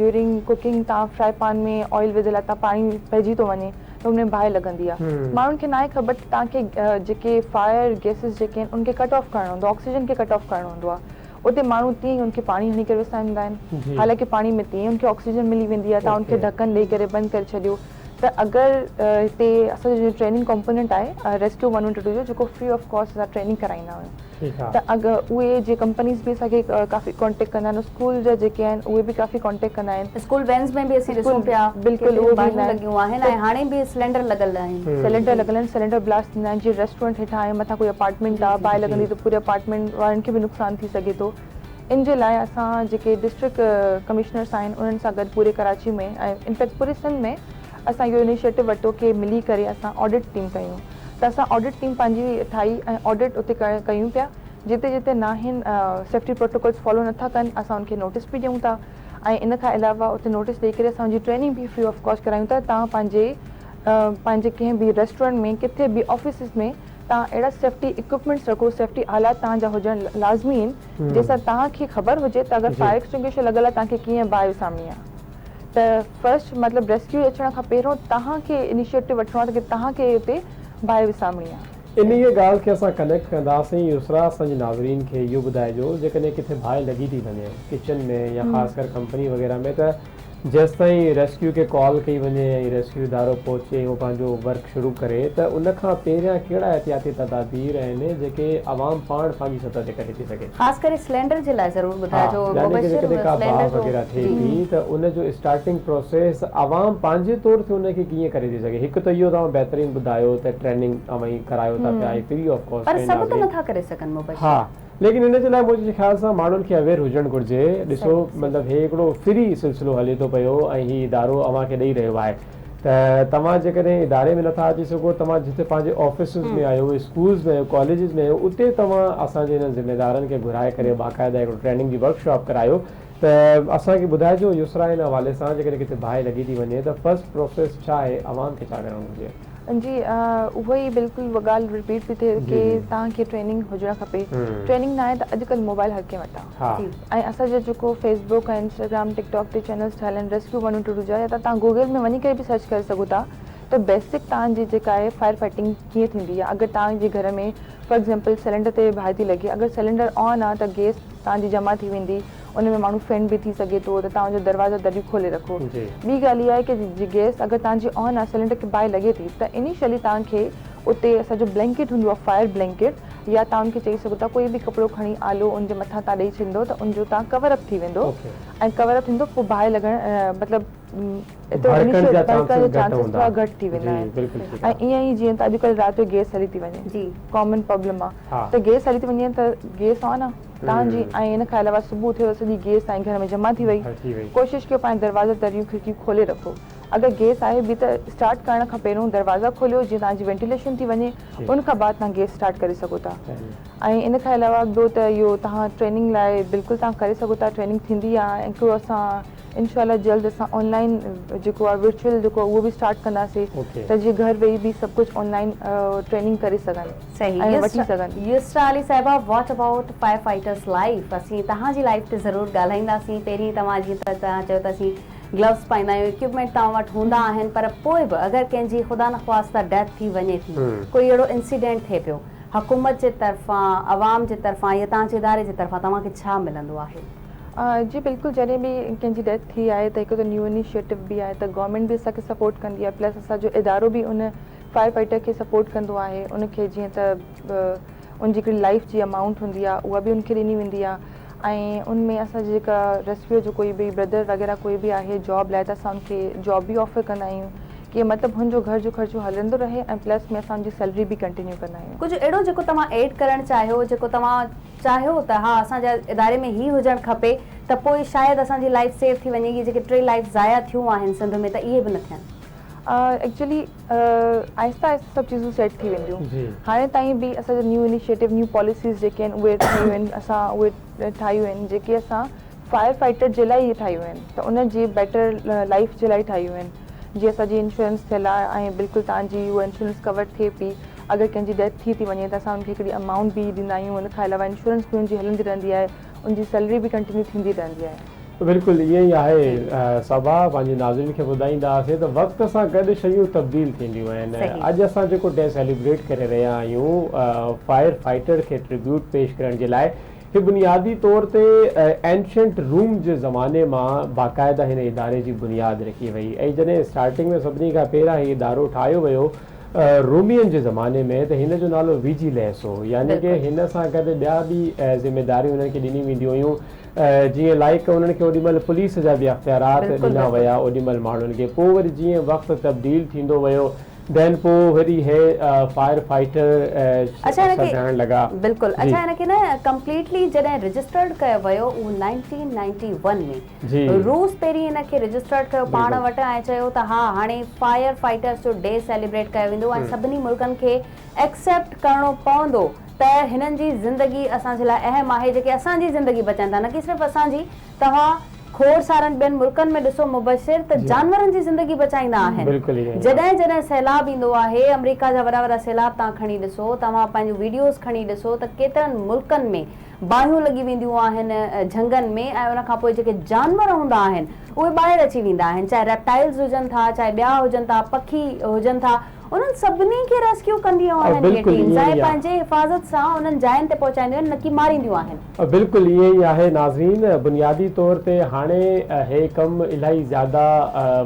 ڊيورنگ ڪوڪنگ توهان فرائي پان ۾ آئل وڌل آهي توهان پاڻي پئجي ٿو وڃي ته ان ۾ باهه لڳندي آهي ماڻهن کي ناهي خبر ته توهان کي جيڪي فائر گيسز جيڪي آهن ان کي ڪٽ آف ڪرڻو هوندو آهي آڪسيجن کي ڪٽ آف ڪرڻو هوندو آهي اتي ماڻهو تيئن ئي ان کي پاڻي هڻي ڪري وسائيندا آهن حالانڪه پاڻي ۾ تيئن ئي ان کي آڪسيجن ملي ويندي آهي توهان ان کي ڍڪن ڏئي ڪري بند ڪري ڇڏيو ته اگر هتي اسان جو ٽريننگ ڪمپوننٽ آهي ريسڪيو 112 جو جيڪو فري آف ڪاسٽ اسان ٽريننگ ڪرائيندا آهيون ته اڳ اهي جي ڪمپنيز به اسان کي ڪافي ڪانٽيڪٽ ڪندا آهن اسڪول جا جيڪي آهن اهي به ڪافي ڪانٽيڪٽ ڪندا آهن. اسڪول وينز ۾ به اسين ڏسون پيا بلڪل اهي باهيون لڳيون آهن ۽ هاڻي به سلينڊر لڳل آهن. سلينڊر لڳل آهن سلينڊر بلاسٽ ٿيندا آهن جيئن ريسٽورنٽ هيٺان آهي مٿان ڪوئي اپارٽمينٽ آهي باهه لڳندي ته پوري اپارٽمينٽ وارن کي به نقصان ٿي سگهي ٿو ان جي لاء اسان جيڪي ڊسٽرڪٽ ڪمشنرس آهن انهن سان گڏ پوري ڪراچي ۾ ۽ انفيڪٽ پوري سنڌ ۾ اسان اهو انيشيٽو ورتو ڪي ملي ڪري اسان آڊٽ ٽيم ڪيون ته اسان آڊٽ ٽيم پنهنجي ٺاهي ۽ آڊٽ اتي ڪيون پيا جتي جتي ناهن سيفٽي پروٽوڪولز فالو نٿا ڪن اسان ان کي نوٽس به ڏيون ٿا ۽ ان کان علاوه اتي نوٽس ڏئي ڪري اسان ان جي ٽريننگ به فري آف ڪاسٽ ڪرايون ٿا تان پنهنجي پنهنجي ڪنهن به ريسٽورنٽ ۾ ڪٿي به آفيسز ۾ تان اهڙا سيفٽي اڪوپمينٽس رکو سيفٽي آلات تان جا هجڻ لازمي آهن جنهن سان تان کي خبر هجي ته اگر فائر ايڪسٽنگوشر لڳل آهي تان کي ڪيئن باهه وسامڻي آهي. ته فرسٽ مطلب ريسڪيو اچڻ کان پهريون توهان کي انيشيٽو وٺڻو آهي ته توهان کي اتي باهه وسامڻي آهي. انهيء ڳالهه کي اسان ڪنيڪٽ ڪنداسين. يسرا اسان جي ناظرين کي اهو ٻڌائجو جيڪڏهن ڪٿي باهه لڳي ٿي وڃي ڪچن ۾ يا خاص ڪر ڪمپني وغيره ۾ ته جيستائين ريسڪيو کي ڪال ڪئي وڃي ۽ ريسڪيو ادارو پهچي ۽ اهو پنهنجو ورڪ شروع ڪري ته ان کان پهريان ڪهڙا احتياطي تدابير آهن جيڪي عوام پاڻ پنهنجي سطح تي ڪري ٿي سگهي. خاص ڪري سلينڊر جي لاء ضرور ٻڌائجو ها يعني ڪه مبشر جيڪڏهن ڪا باهه سلينڊر جو وغيره ٿئي جي. ٿي ته ان جو اسٽارٽنگ پروسيس عوام پنهنجي طور تي ان کي ڪيئن ڪري ٿي سگهي هڪ ته اهو توهان بهترين ٻڌايو ته ٽريننگ اوهين ڪرايو ٿا پيا ۽ فري آف ڪاسٽ پر ۽ سڀ ته ناظرين نٿا ڪري سگهن مبشر. ها ليڪن ان جي لاء منهنجي خيال سان ماڻهن کي اويئر هجڻ گهرجي ڏسو صحيح صحيح. مطلب هي هڪڙو فري سلسلو هلي ٿو پيو ۽ هي ادارو اوهان کي ڏئي رهيو آهي ته توهان جيڪڏهن اداري ۾ نٿا اچي سگهو توهان جتي پنهنجي آفيسز ۾ آهيو اسڪولز ۾ آهيو ڪاليجز ۾ آهيو اتي توهان اسان جي انهن ذميدارن کي گهرائي ڪري باقاعده هڪڙو ٽريننگ جي ورڪشاپ ڪرايو ته اسان کي ٻڌائجو يسرا ان حوالي سان جيڪڏهن ڪٿي باهه لڳي ٿي وڃي ته فرسٽ پروسيس ڇا آهي عوام کي ڇا ڪرڻ گهرجي. جي اهو ئي بلڪل اها ڳالهه رپيٽ پئي ٿئي ڪي توهان کي ٽريننگ هجڻ کپي ٽريننگ ناهي ته اڄڪلهه موبائل هر ڪنهن وٽ آهي ۽ اسان جو جيڪو فيس بڪ ۽ انسٽاگرام ٽڪ ٽاڪ تي چينلز ٺهيل آهن ريسڪيو ون ٽو ٽو جا يا ته توهان گوگل ۾ وڃي ڪري به سرچ ڪري سگهو ٿا ته بيسڪ توهان جي جيڪا آهي فائر فائٽنگ ڪيئن ٿيندي آهي اگر توهان جي گهر ۾ فار ايگزامپل سلينڊر تي باهه ٿي لڳي اگر سلينڊر آن آهي ته گيس توهان جي جمع ٿي ويندي ان ۾ ماڻهو فينٽ به ٿي سگهي ٿو ته توهان جو دروازا دريون کولي رکو. ٻي ڳالهه اها آهي ڪي جي گئس اگر توهان جي آن آهي سلينڊر کي باهه لڳي ٿي ته انيشلي توهان کي اتي اسان جو بلينڪيٽ هوندو آهي فائر بلينڪيٽ يا توهان ان کي چئي سگهو ٿا ڪوئي به ڪپڙو کڻي آلو ان جي مٿان توهان ڏئي ڇڏيندو ته ان جو توهان ڪور اپ ٿي ويندو ۽ ڪور اپ ٿيندو پوء باهه لڳڻ مطلب ڀڙڪڻ جا چانسز ٿورا گهٽ ٿي ويندا آهن ۽ ائين ئي جيئن ته اڄڪلهه رات جو گيس هلي ٿي وڃي ڪامن پرابلم آهي ته گيس هلي ٿي وڃي ته گيس آن آهي توهان جي ۽ ان کان علاوه صبح اٿيو ته سڄي گيس توهان جي گهر ۾ جمع ٿي وئي ڪوشش ڪيو پنهنجا دروازا دريون کڙڪيون کولي رکو اگر گيس آهي به ته اسٽارٽ ڪرڻ کان پهريون دروازا کوليو جيئن توهان جي وينٽيليشن ٿي وڃي ان کان بعد توهان گيس اسٽارٽ ڪري سگهو ٿا ۽ ان کان علاوه ٻيو ته اهو توهان ٽريننگ لاء بلڪل توهان ڪري سگهو ٿا ٽريننگ ٿيندي آهي ۽ هڪڙو اسان انشاء الله جلد اسان آن لائين جيڪو آهي ورچوئل جيڪو آهي اهو به اسٽارٽ ڪنداسين ته جيئن گهر ويهي به سڀ ڪجهه آن لائين ٽريننگ ڪري سگهن ۽ وٺي سگهن. يسرا علي صاحبه what about fire fighters life اسين توهان جي لائيف تي ضرور ڳالهائينداسين پهرين توهان جيئن ته توهان چيو ته اسين گلوز پائيندا آهيون اڪيوپمينٽ توهان وٽ هوندا آهن پر پوء به اگر ڪنهن جي خدا نخواسته ڊيٿ ٿي وڃي ٿي ڪوئي اهڙو انسيڊنٽ ٿئي پيو حڪومت جي طرفان عوام جي طرفان يا توهان جي اداري جي طرفان توهان کي ڇا ملندو آهي؟ جي بلڪل جڏهن به ڪنهن جي ڊيٿ ٿي آهي ته هڪ ته نيو انيشيٽو به آهي ته گورنمينٽ به اسان کي سپورٽ ڪندي آهي پلس اسان جو ادارو به ان فائر فائٽر کي سپورٽ ڪندو آهي ان کي جيئن ته ان جي هڪڙي لائف جي امائونٽ هوندي آهي اها به ان کي ڏني ويندي آهي ۽ ان ۾ اسان جي جيڪا ريسڪيو جو ڪوئي به بردر وغيره ڪوئي به آهي جاب لاء ته اسان ان کي جاب به آفر ڪندا آهيون ڪي مطلب هن جو گهر جو خرچو هلندو رهي ۽ پلس ۾ اسان ان جي سيلري به ڪنٽينيو ڪندا آهيون. ڪجهه اهڙو جيڪو توهان ايڊ ڪرڻ چاهيو جيڪو توهان چاهيو ته ها اسان جي اداري ۾ هي هجڻ کپي ته پوء شايد اسان جي لائيف سيو ٿي وڃي اهي جيڪي ٽي لائيف ضايع ٿيون آهن سنڌ ۾ ته اهي به نه ٿين. ايڪچولي آهستي آهستي سڀ چيزون سيٽ ٿي وينديون هاڻي تائين به اسان جا نيو انيشيٽو نيو پاليسيز جيڪي آهن اهي ٺهيون آهن اسان اهي ٺاهيون آهن جيڪي اسان فائر فائٽر جي لاء ئي ٺاهيون آهن ته ان جي بيٽر لائيف جي لاء ٺاهيون آهن جي اسان جي انشورنس ٿيل آهي ۽ بلڪل توهان جي اها انشورنس ڪور ٿئي پئي اگر ڪنهن جي ڊيٿ ٿي ٿي وڃي ته اسان ان کي هڪڙي امائونٽ به ڏيندا آهيون ان کان علاوه انشورنس به ان جي هلندي رهندي آهي ان جي سيلري به ڪنٽينيو ٿيندي رهندي آهي. بلڪل ائين ئي آهي صبا پنهنجي ناظرين کي ٻڌائيندا هئاسين ته وقت سان گڏ شيون تبديل ٿينديون آهن اڄ اسان جيڪو ڊي سيليبريٽ ڪري رهيا آهيون فائر فائٽر کي ٽربيوٽ پيش ڪرڻ جي لاء هي بنيادي طور تي اينشنٽ روم جي زماني مان باقاعده هن اداري جي بنياد رکي وئي ۽ جڏهن اسٽارٽنگ ۾ سڀني کان پهريان هي ادارو ٺاهيو ويو رومين جي زماني ۾ ته هن جو نالو ويجيليس هو يعني ڪه هن سان گڏ ٻيا به ذميداريون هنن کي ڏني وينديون هيون جيئن لائيڪ انهن کي اوڏي مهل پوليس جا به اختيارات ڏنا ويا اوڏي مهل ماڻهن کي پوء وري جيئن وقت تبديل ٿيندو ويو دين پوء وري هي فائر فائٽر سڏائڻ لڳا. بلڪل اڇا هن کي نه ڪمپليٽلي جڏهن رجسٽرڊ ڪيو ويو اهو 1991 ۾ روس پهرين ان کي رجسٽرڊ ڪيو پاڻ وٽ ۽ چيو ته ها هاڻي فائر فائٽرز جو ڊي سيليبريٽ ڪيو ويندو ۽ سڀني ملڪن کي ايڪسيپٽ ڪرڻو پوندو ته هنن جي زندگي اسان جي لاء اهم آهي جيڪي اسان جي زندگي بچائن ٿا نه ڪي صرف اسان جي توهان کوڙ سارن ٻين ملڪن ۾ ڏسو مبشر ته جانورن جي زندگي بچائيندا آهن جڏهن جڏهن سيلاب ايندو آهي آمريڪا جا وڏا وڏا سيلاب توهان کڻي ڏسو توهان پنهنجون ويڊيوز کڻي ڏسو ته ڪيترن ملڪن ۾ باهيون لڳي وينديون آهن جهنگن ۾ ۽ ان کان پوء جيڪي جانور هوندا آهن اهي ٻاهر اچي ويندا آهن چاهي ريپٽائلز هجن ٿا چاهي ٻيا هجن ٿا پکي هجن ٿا انهن سڀني کي ريسڪيو ڪنديون آهن اهي ٽيمز ۽ پنهنجي حفاظت سان انهن جاين تي پهچائينديون آهن نه ڪي مارينديون آهن. بلڪل ائين ئي آهي ناظرين بنيادي طور تي هاڻي هي ڪم الاهي زياده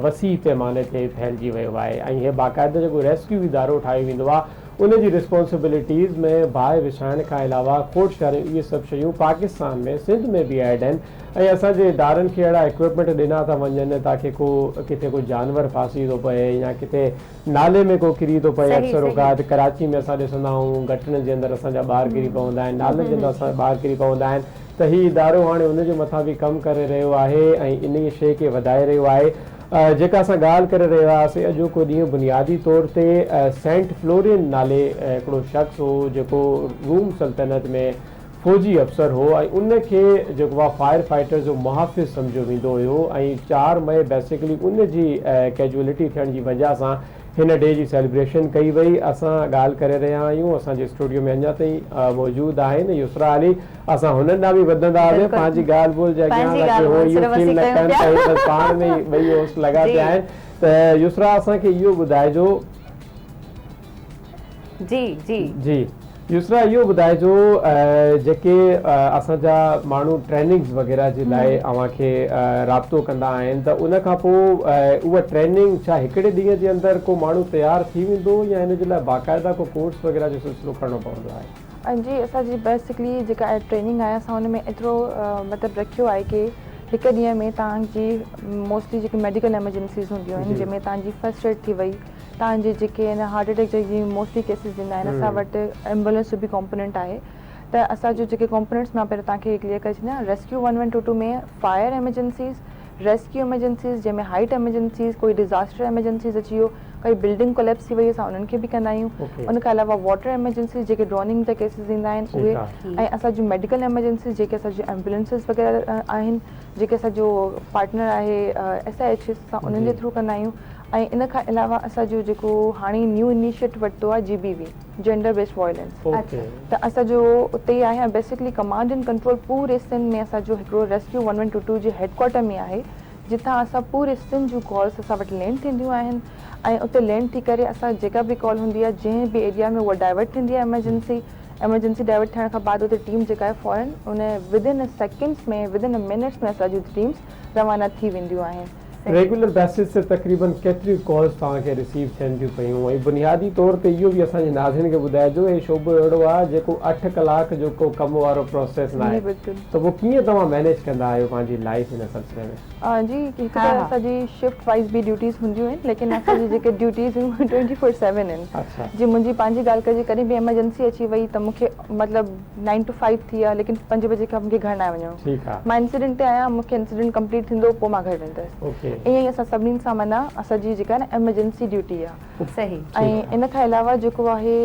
وسيع پيماني تي ڦهلجي ويو آهي ۽ هي باقاعده جيڪو ريسڪيو ادارو ٺاهيو ويندو آهي ان جي رسپانسبلٽيز ۾ باهه وسائڻ کان علاوه کوٽ ساريون اهي سڀ شيون پاڪستان ۾ سنڌ ۾ به ايڊ آهن ۽ اسان جي ادارن کي اهڙا اڪوپمينٽ ڏنا ٿا وڃن تاڪه ڪو ڪٿي ڪو جانور ڦاسي ٿو پئي يا ڪٿي نالي ۾ ڪو ڪري ٿو پئي اڪثر اوقات ڪراچي ۾ اسان ڏسندا آهيون گٽرن جي اندر اسان جا ٻار ڪري پوندا آهن نالن جي اندر اسان جا ٻار ڪري پوندا آهن ته هي ادارو هاڻي ان جي مٿان به ڪم ڪري رهيو آهي ۽ انهي شيء کي وڌائي رهيو آهي. جيڪا اسان ڳالهه ڪري رهيا هئاسين اڄوڪو ڏينهن بنيادي طور تي سينٽ فلورين نالي هڪڙو شخص هو جيڪو روم سلطنت ۾ فوجي افسر هو ۽ ان کي جيڪو آهي فائر فائٽر جو محافظ سمجهيو ويندو هيو ۽ 4 مئي بيسيڪلي ان جي ڪيجوئلٽي ٿيڻ جي وجهه سان هن ڊي جي سيلبريشن ڪئي وئي اسان ڳالهه ڪري رهيا آهيون اسان جي اسٽوڊيو ۾ اڃا تائين موجود آهن يسرا علي اسان هنن ڏانهن به وڌندا هئاسين پنهنجي ڳالهه ٻولهه جي اڳيان تاڪه هو اهو فيل نه ڪن ته هي بس پاڻ ۾ ئي ٻئي هوسٽ لڳا پيا آهن ته يسرا اسان کي اهو ٻڌائجو جي جي جي يسرا اهو ٻڌائجو جيڪي اسان جا ماڻهو ٽريننگز وغيره جي لاء اوهان کي رابطو ڪندا آهن ته ان کان پوء اها ٽريننگ ڇا هڪڙي ڏينهن جي اندر ڪو ماڻهو تيار ٿي ويندو يا ان جي لاء باقاعده ڪو ڪورس وغيره جو سلسلو کڻڻو پوندو آهي؟ جي اسان جي بيسڪلي جيڪا ٽريننگ آهي اسان ان ۾ ايترو مطلب رکيو آهي ڪي هڪ ڏينهن ۾ توهان جي موسٽلي جيڪي ميڊيڪل ايمرجنسيز هونديون آهن جنهن ۾ توهان جي فرسٽ ايڊ ٿي وئي توهان جي جيڪي آهن هارٽ اٽيڪ جا جيئن موسٽلي ڪيسز ايندا آهن اسان وٽ ايمبولينس جو به ڪمپوننٽ آهي ته اسان جو جيڪي ڪمپوننٽس مان پهريون توهان کي ڪليئر ڪري ڇڏيان rescue one one two two ۾ fire emergencies rescue emergencies جنهن ۾ هائيٽ ايمرجنسيز ڪوئي ڊزاسٽر ايمرجنسيز اچي ويو ڪائي بلڊنگ ڪوليپس ٿي وئي اسان انهن کي به ڪندا آهيون ان کان علاوه واٽر ايمرجنسيز جيڪي ڊروننگ جا ڪيسز ايندا آهن اهي ۽ اسان جون ميڊيڪل ايمرجنسيز جيڪي اسان جون ايمبولينسز وغيره آهن جيڪي اسان جو پارٽنر آهي ايس I H S اسان انهن جي ٿرو ڪندا آهيون ۽ ان کان علاوه اسان جو جيڪو هاڻي نيو انيشيٽو ورتو آهي G B V gender based violence ته اسان جو اتي ئي آهي ۽ بيسڪلي ڪمانڊ اينڊ ڪنٽرول پوري سنڌ ۾ اسان جو هڪڙو rescue one one two two جي هيڊ ڪوارٽر ۾ آهي جتان اسان پوري سنڌ جون ڪالز اسان وٽ لينڊ ٿينديون آهن ۽ اتي لينڊ ٿي ڪري اسان جيڪا به ڪال هوندي آهي جنهن به ايريا ۾ اها ڊائيورٽ ٿيندي آهي ايمرجنسي ايمرجنسي ڊائيورٽ ٿيڻ کان بعد اتي ٽيم جيڪا آهي فورن in with in seconds ۾ with in minutes ۾ اسان جون ٽيمس روانا ٿي وينديون آهن. ريگيولر بيسز تي تقريبن ڪيتريون ڪالز توهان کي رسيو ٿين ٿيون پيون ۽ بنيادي طور تي اهو به اسان جي ناظرين کي ٻڌائجو هي شعبو اهڙو آهي جيڪو 8 ڪلاڪ جو ڪو ڪم وارو پروسيس ناهي ته پوء ڪيئن توهان مينيج ڪندا آهيو پنهنجي لائيف ان سلسلي ۾؟ جي هڪ ته اسان جي شفٽ وائيز به ڊيوٽيز هونديون آهن ليڪن اسان جي جيڪي ڊيوٽيز آهن اهي 24/7 آهن جي منهنجي پنهنجي ڳالهه ڪجي ڪڏهن به ايمرجنسي اچي وئي ته مون کي مطلب نائن ٽو فائيو ٿي ويا ليڪن پنج بجي کان مونکي گهر ناهي وڃڻو مان انسيڊنٽ تي آهيان مونکي انسيڊنٽ ڪمپليٽ ٿيندو پوء مان گهر ويندس ائين ئي اسان سڀني سان معنيٰ اسان جي جيڪا نه ايمرجنسي ڊيوٽي آهي ۽ ان کان علاوه جيڪو آهي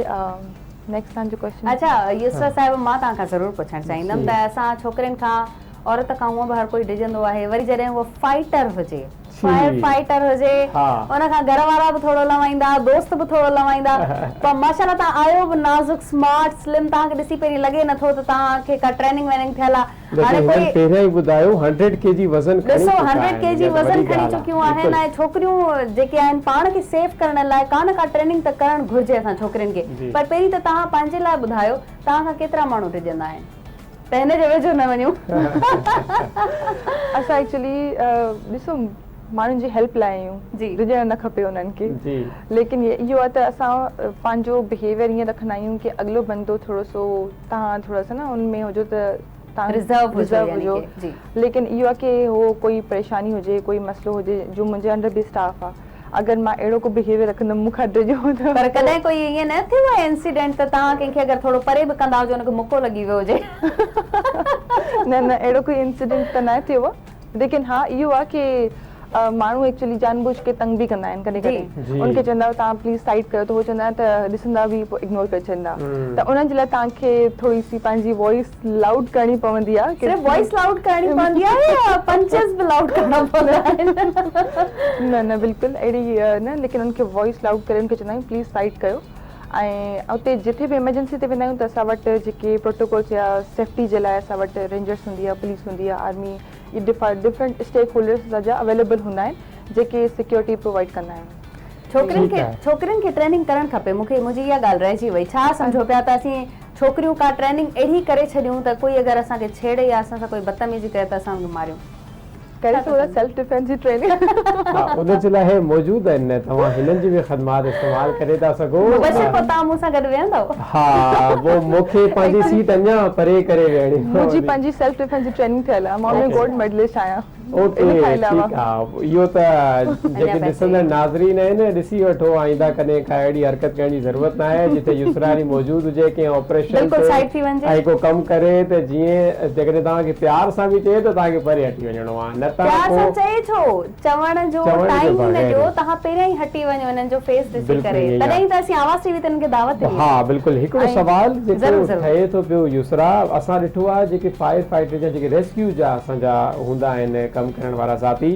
نيڪسٽ تهان جو ڪويشچن. اڇا يسرا صاحب مان توهان کان ضرور پڇڻ چاهيندم ته اسان ڇوڪرين کان عورت کان هونء به هر ڪوئي ڊڄندو آهي وري جڏهن هوء فائٽر هجي فائر فائٽر هجي ان کان گهر وارا به ٿورو لوائيندا دوست به ٿورو لوائيندا پر ماشاءالله توهان آهيو به نازڪ سمارٽ سلم توهان کي ڏسي پهرين لڳي نٿو ته توهان کي ڪا ٽريننگ ويننگ ٿيل آهي هاڻي ڪوئي پهريان ئي ٻڌايو هنڊريڊ ڪي جي وزن کڻي ڏسو هنڊريڊ ڪي جي وزن کڻي چڪيون آهن ۽ ڇوڪريون جيڪي آهن پاڻ کي سيف ڪرڻ لاء ڪا نه ڪا ٽريننگ ته ڪرڻ گهرجي اسان ڇوڪرين کي پر پهرين ته توهان پنهنجي لاء ٻڌايو توهان کان ڪيترا ماڻهو ڊڄندا آهن. ته هن جي ويجهو نه وڃون. اسان ايڪچولي ڏسو ماڻهن جي هيلپ لاء آهيون ڊڄڻ نه کپي انهن کي ليڪن اهو آهي ته اسان پنهنجو بهيويئر ائين رکندا آهيون ڪي اڳلو بندو ٿورو سو توهان ٿورو سو نه ان ۾ هجو ته توهان رزرو هجو ليڪن اهو آهي ڪي هو ڪوئي پريشاني هجي ڪوئي مسئلو هجي جو منهنجي انڊر به اسٽاف آهي اگر مان اهڙو ڪو بهيويئر رکندم مون کان ڊڄو ته پر ڪڏهن ڪوئي ائين نه ٿيو آهي انسيڊنٽ ته توهان ڪنهن کي اگر ٿورو پري به ڪندا هجو ان کي مڪو لڳي ويو هجي. نه نه اهڙو ڪوئي انسيڊنٽ ته ناهي ٿيو آهي ليڪن ها اهو آهي ڪي ماڻهو ايڪچولي جان بوجھ ڪي تنگ به ڪندا آهن ڪڏهن ڪڏهن ان کي چوندا توهان پليز سائيڊ ڪيو ته هو چوندا ته ڏسندا به پوء اگنور ڪري ڇڏيندا ته انهن جي لاء توهان کي ٿوري سي پنهنجي وائس لائوڊ ڪرڻي پوندي آهي. صرف وائس لائوڊ ڪرڻي پوندي آهي يا پنچز به لائوڊ ڪرڻا پوندا آهن؟ نه نه بلڪل اهڙي نه ليڪن ان کي وائس لائوڊ ڪري ان کي چوندا آهيون پليز سائيڊ ڪيو ۽ اتي جتي به ايمرجنسي تي ويندا آهيون ته اسان وٽ جيڪي پروٽوڪولس يا سيفٽي جي لاء اسان وٽ رينجرس هوندي آهي پوليس هوندي آهي آرمي ڊفرنٽ اسٽيڪ هولڊرس اسان جا اويليبل هوندا آهن جيڪي سيڪيورٽي پرووائيڊ ڪندا آهن. ڇوڪرين کي ڇوڪرين کي ٽريننگ ڪرڻ کپي مون کي منهنجي اها ڳالهه رهجي وئي ڇا سمجهو پيا ته اسين ڇوڪريون ڪا ٽريننگ اهڙي ڪري ڇڏيون ته ڪوئي اگر اسان کي ڇيڙي يا اسان سان ڪوئي بدتميزي ڪري ته اسان ان کي ماريون. ڪري سگهو ٿا سيلف ڊفينس جي ٽريننگ. ها ان جي لاء هي موجود آهن نه توهان هنن جي به خدمات استعمال ڪري ٿا سگهو. مبشر پوء توهان مون سان گڏ ويهندؤ؟ ها پوء مون کي پنهنجي سيٽ اڃا پري ڪري ويهڻي پوندي. منهنجي پنهنجي سيلف ڊفينس جي ٽريننگ ٿيل آهي مان ان ۾ گولڊ ميڊلسٽ آهيان. اوڪي ٺيڪ آ اهو ته جيڪي ڏسندڙ ناظرين آهن ڏسي وٺو آئنده ڪڏهن ڪا اهڙي حرڪت ڪرڻ جي ضرورت ناهي جتي يسرا علي موجود هجي ڪنهن آپريشن تي ۽ ڪو ڪم ڪري ته جيئن جيڪڏهن توهان کي پيار سان به چئي ته توهان کي پري هٽي وڃڻو آ نه ته پيار سان چئي ڇو چوڻ جو ٽائيم ئي نه ڏيو توهان پهريان ئي هٽي وڃو انهن جو فيس ڏسي ڪري تڏهن ئي ته اسين آواز ٽي وي تي انهن کي دعوت ڏني ها بلڪل هڪڙو سوال جيڪو ٺهي ٿو پيو يسرا اسان ڏٺو آ جيڪي فائر فائٽر جا جيڪي ريسڪيو جا اسان جا هوندا آهن ڪم ڪرڻ وارا ساٿي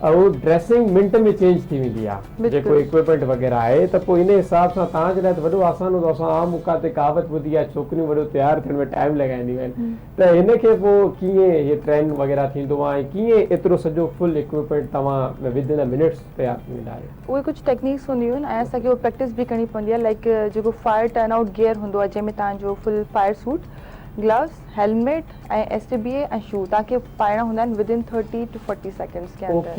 اهو ڊريسنگ منٽ ۾ چينج ٿي ويندي آهي جيڪو اڪوپمينٽ وغيره آهي ته پوء ان حساب سان توهان جي لاء ته وڏو آسان هوندو اسان عام ڪاتي ڪهاوت ٻڌي آهي ڇوڪريون وڏو تيار ٿيڻ ۾ ٽائيم لڳائينديون آهن ته هن کي پوء ڪيئن هي ٽرين وغيره ٿيندو آهي ۽ ڪيئن ايترو سڄو فل اڪوپمينٽ توهان ود ان منٽس تيار ٿي ويندا آهيو. اهي ڪجهه ٽيڪنيڪس هونديون آهن ۽ اسان کي اهو پريڪٽس به ڪرڻي پوندي آهي لائيڪ جيڪو فائر ٽرن آئوٽ گيئر هوندو آهي جنهن ۾ توهان جو full fire suit gloves helmet ۽ S T B اي ۽ شو توهان کي پائڻا هوندا آهن ود ان 30 ٽو 40 سيڪنڊس ڪي اندر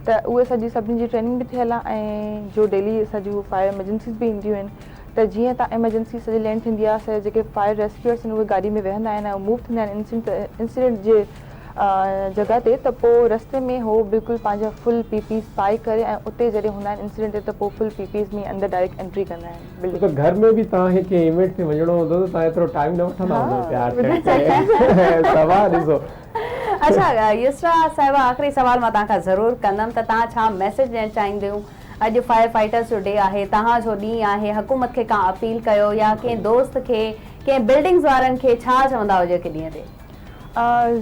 ته اهي سڄي سڀني جي ٽريننگ به ٿيل آهي ۽ جو ڊيلي اسان جون فائر ايمرجنسيز به اينديون آهن ته جيئن تان ايمرجنسي سڄي لينڊ ٿيندي آهي اسان جا جيڪي فائر ريسڪيورس آهن اهي گاڏي ۾ ويهندا آهن ۽ موو ٿيندا آهن انسيڊنٽ جي جڳهه تي ته پوء رستي ۾ هو بلڪل پنهنجا فل پي پيز پائي ڪري ۽ اتي جڏهن هوندا آهن انسيڊنٽ تي ته پوء فل پي پيز ۾ اندر ڊائريڪٽ انٽري ڪندا آهن. ڇو ته گهر ۾ به توهان کي ڪنهن ايونٽ تي وڃڻو هوندو ته توهان ايترو ٽائيم نه وٺندا هوندؤ تيار ٿيڻ تي صبا ڏسو. اڇا يسرا صاحبه آخري سوال مان توهان کان ضرور ڪندم ته توهان ڇا ميسيج ڏيڻ چاهينديون اڄ فائر فائٽرز جو ڊي آهي توهان جو ڏينهن آهي حڪومت کي ڪا اپيل ڪيو يا ڪنهن دوست کي ڪنهن بلڊنگز وارن کي ڇا چوندا اڄوڪي ڏينهن تي.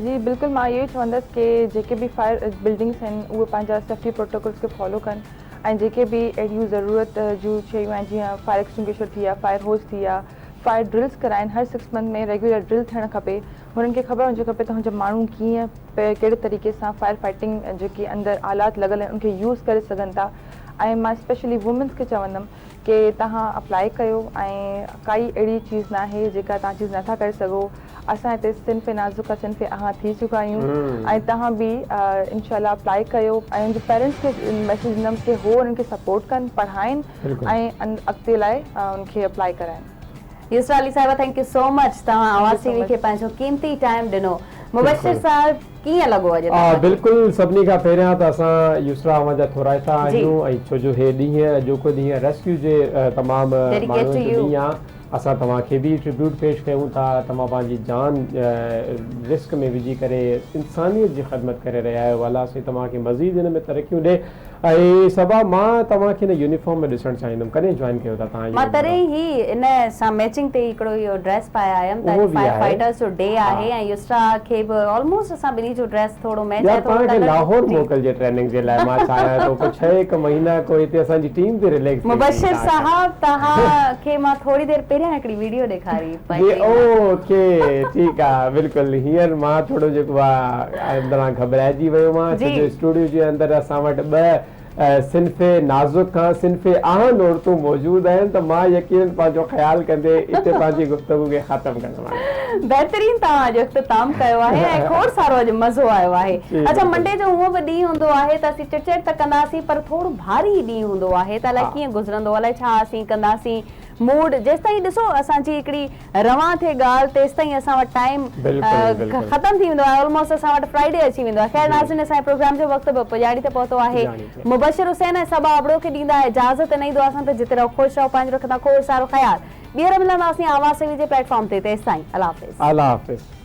جي بلڪل مان اهو ئي چوندس ڪي جيڪي به فائر بلڊنگس آهن اهي پنهنجا سيفٽي پروٽوڪولز کي فالو ڪن ۽ جيڪي به اهڙيون ضرورت جون شيون آهن جيئن فائر ايڪسٽنگوشر ٿي ويا، فائر هوز ٿي ويا، فائر ڊرلز ڪرائين، هر سڪس منٿ ۾ ريگيولر ڊرل ٿيڻ کپي، هنن کي خبر هجڻ کپي ته هن جا ماڻهو ڪيئن ڪهڙي طريقي سان فائر فائٽنگ جيڪي اندر آلات لڳل آهن ان کي يوز ڪري سگهن ٿا ۽ مان اسپيشلي وومينس کي چوندم ڪي توهان اپلائي ڪيو ۽ ڪائي اهڙي چيز ناهي جيڪا توهان چيز نٿا ڪري سگهو اسان هتي صنف نازڪ کان صنف اها ٿي چڪا آهيون ۽ توهان به انشاء الله اپلائي ڪيو ۽ انهن جي پيرنٽس کي ميسيج ڏيندم ڪي هو انهن کي سپورٽ ڪن پڙهائين ۽ اڳتي لاء ان کي اپلائي ڪرائين. يسرا علي صاحبه thank you سو مچ توهان آواز ٽي وي کي پنهنجو قيمتي ٽائيم ڏنو مبشر صاحب ڪيئن لڳو اڄ توهان کي؟ بلڪل سڀني کان پهريان ته اسان يسرا اوهان جا ٿورائتا آهيون ۽ ڇو جو هي ڏينهن اڄوڪو ڏينهن ريسڪيو جي تمام ماڻهن جو ڏينهن آهي اسان توهان کي به ٽربيوٽ پيش ڪيون ٿا توهان پنهنجي جان رسڪ ۾ وجهي ڪري انسانيت جي خدمت ڪري رهيا آهيو الله سائين توهان کي مزيد ان ۾ ترقيون ڏي ۽ صبا مان توهان کي هن يونيفارم ۾ ڏسڻ چاهيندم ڪڏهن جوائن ڪيو ٿا توهان مان تڏهن ئي ان سان ميچنگ تي هڪڙو اهو ڊريس پائي آيم ته اڄ فائر فائٽرز جو ڊي آهي ۽ يسرا کي به آلموسٽ اسان ٻنهي جو ڊريس ٿورو ميچ يار پاڻ کي لاهور موڪلجي ٽريننگ جي لاء مان چاهيان ٿو ڪو ڇهه هڪ مهينا ڪو هتي اسان جي ٽيم به رليڪس ٿي مبشر صاحب توهان کي مان ٿوري دير پهريان هڪڙي ويڊيو ڏيکاري جي اوڪي ٺيڪ آ بلڪل هينئر مان ٿورو جيڪو آ اندران گهٻرائجي ويو مان ڇو جو اسٽوڊيو جي اندر اسان وٽ ٻه صنف نازڪ کان صنف آهن عورتون موجود آهن ته مان يقينن پنهنجو خيال ڪندي اتي پنهنجي گفتگو کي ختم ڪندم. بهترين توهان اڄ اختتام ڪيو آهي ۽ کوڙ سارو اڄ مزو آيو آهي. اڇا منڊي جو هونء به ڏينهن هوندو آهي ته اسين چٽچيٽ ته ڪنداسين پر ٿورو ڀاري ڏينهن هوندو آهي ته الائي ڪيئن گذرندو الائي ڇا اسين ڪنداسين موڊ جيستائين ڏسو اسان جي هڪڙي روان ٿئي ڳالهه تيستائين اسان وٽ ٽائيم ختم ٿي ويندو آهي آلموسٽ اسان وٽ فرائيڊي اچي ويندو آهي خير ناظرين اسان جي پروگرام جو وقت به پڄاڻي تي پهتو آهي مبشر حسين ۽ صبا ابڙو کي ڏيندا اجازت ۽ نئين دعا سان ته جتي رهو خوش رهو پنهنجو رکندا کوڙ سارو خيال ٻيهر ملنداسين آواز سوي جي پليٽ فارم تي تيستائين الله حافظ. الله حافظ.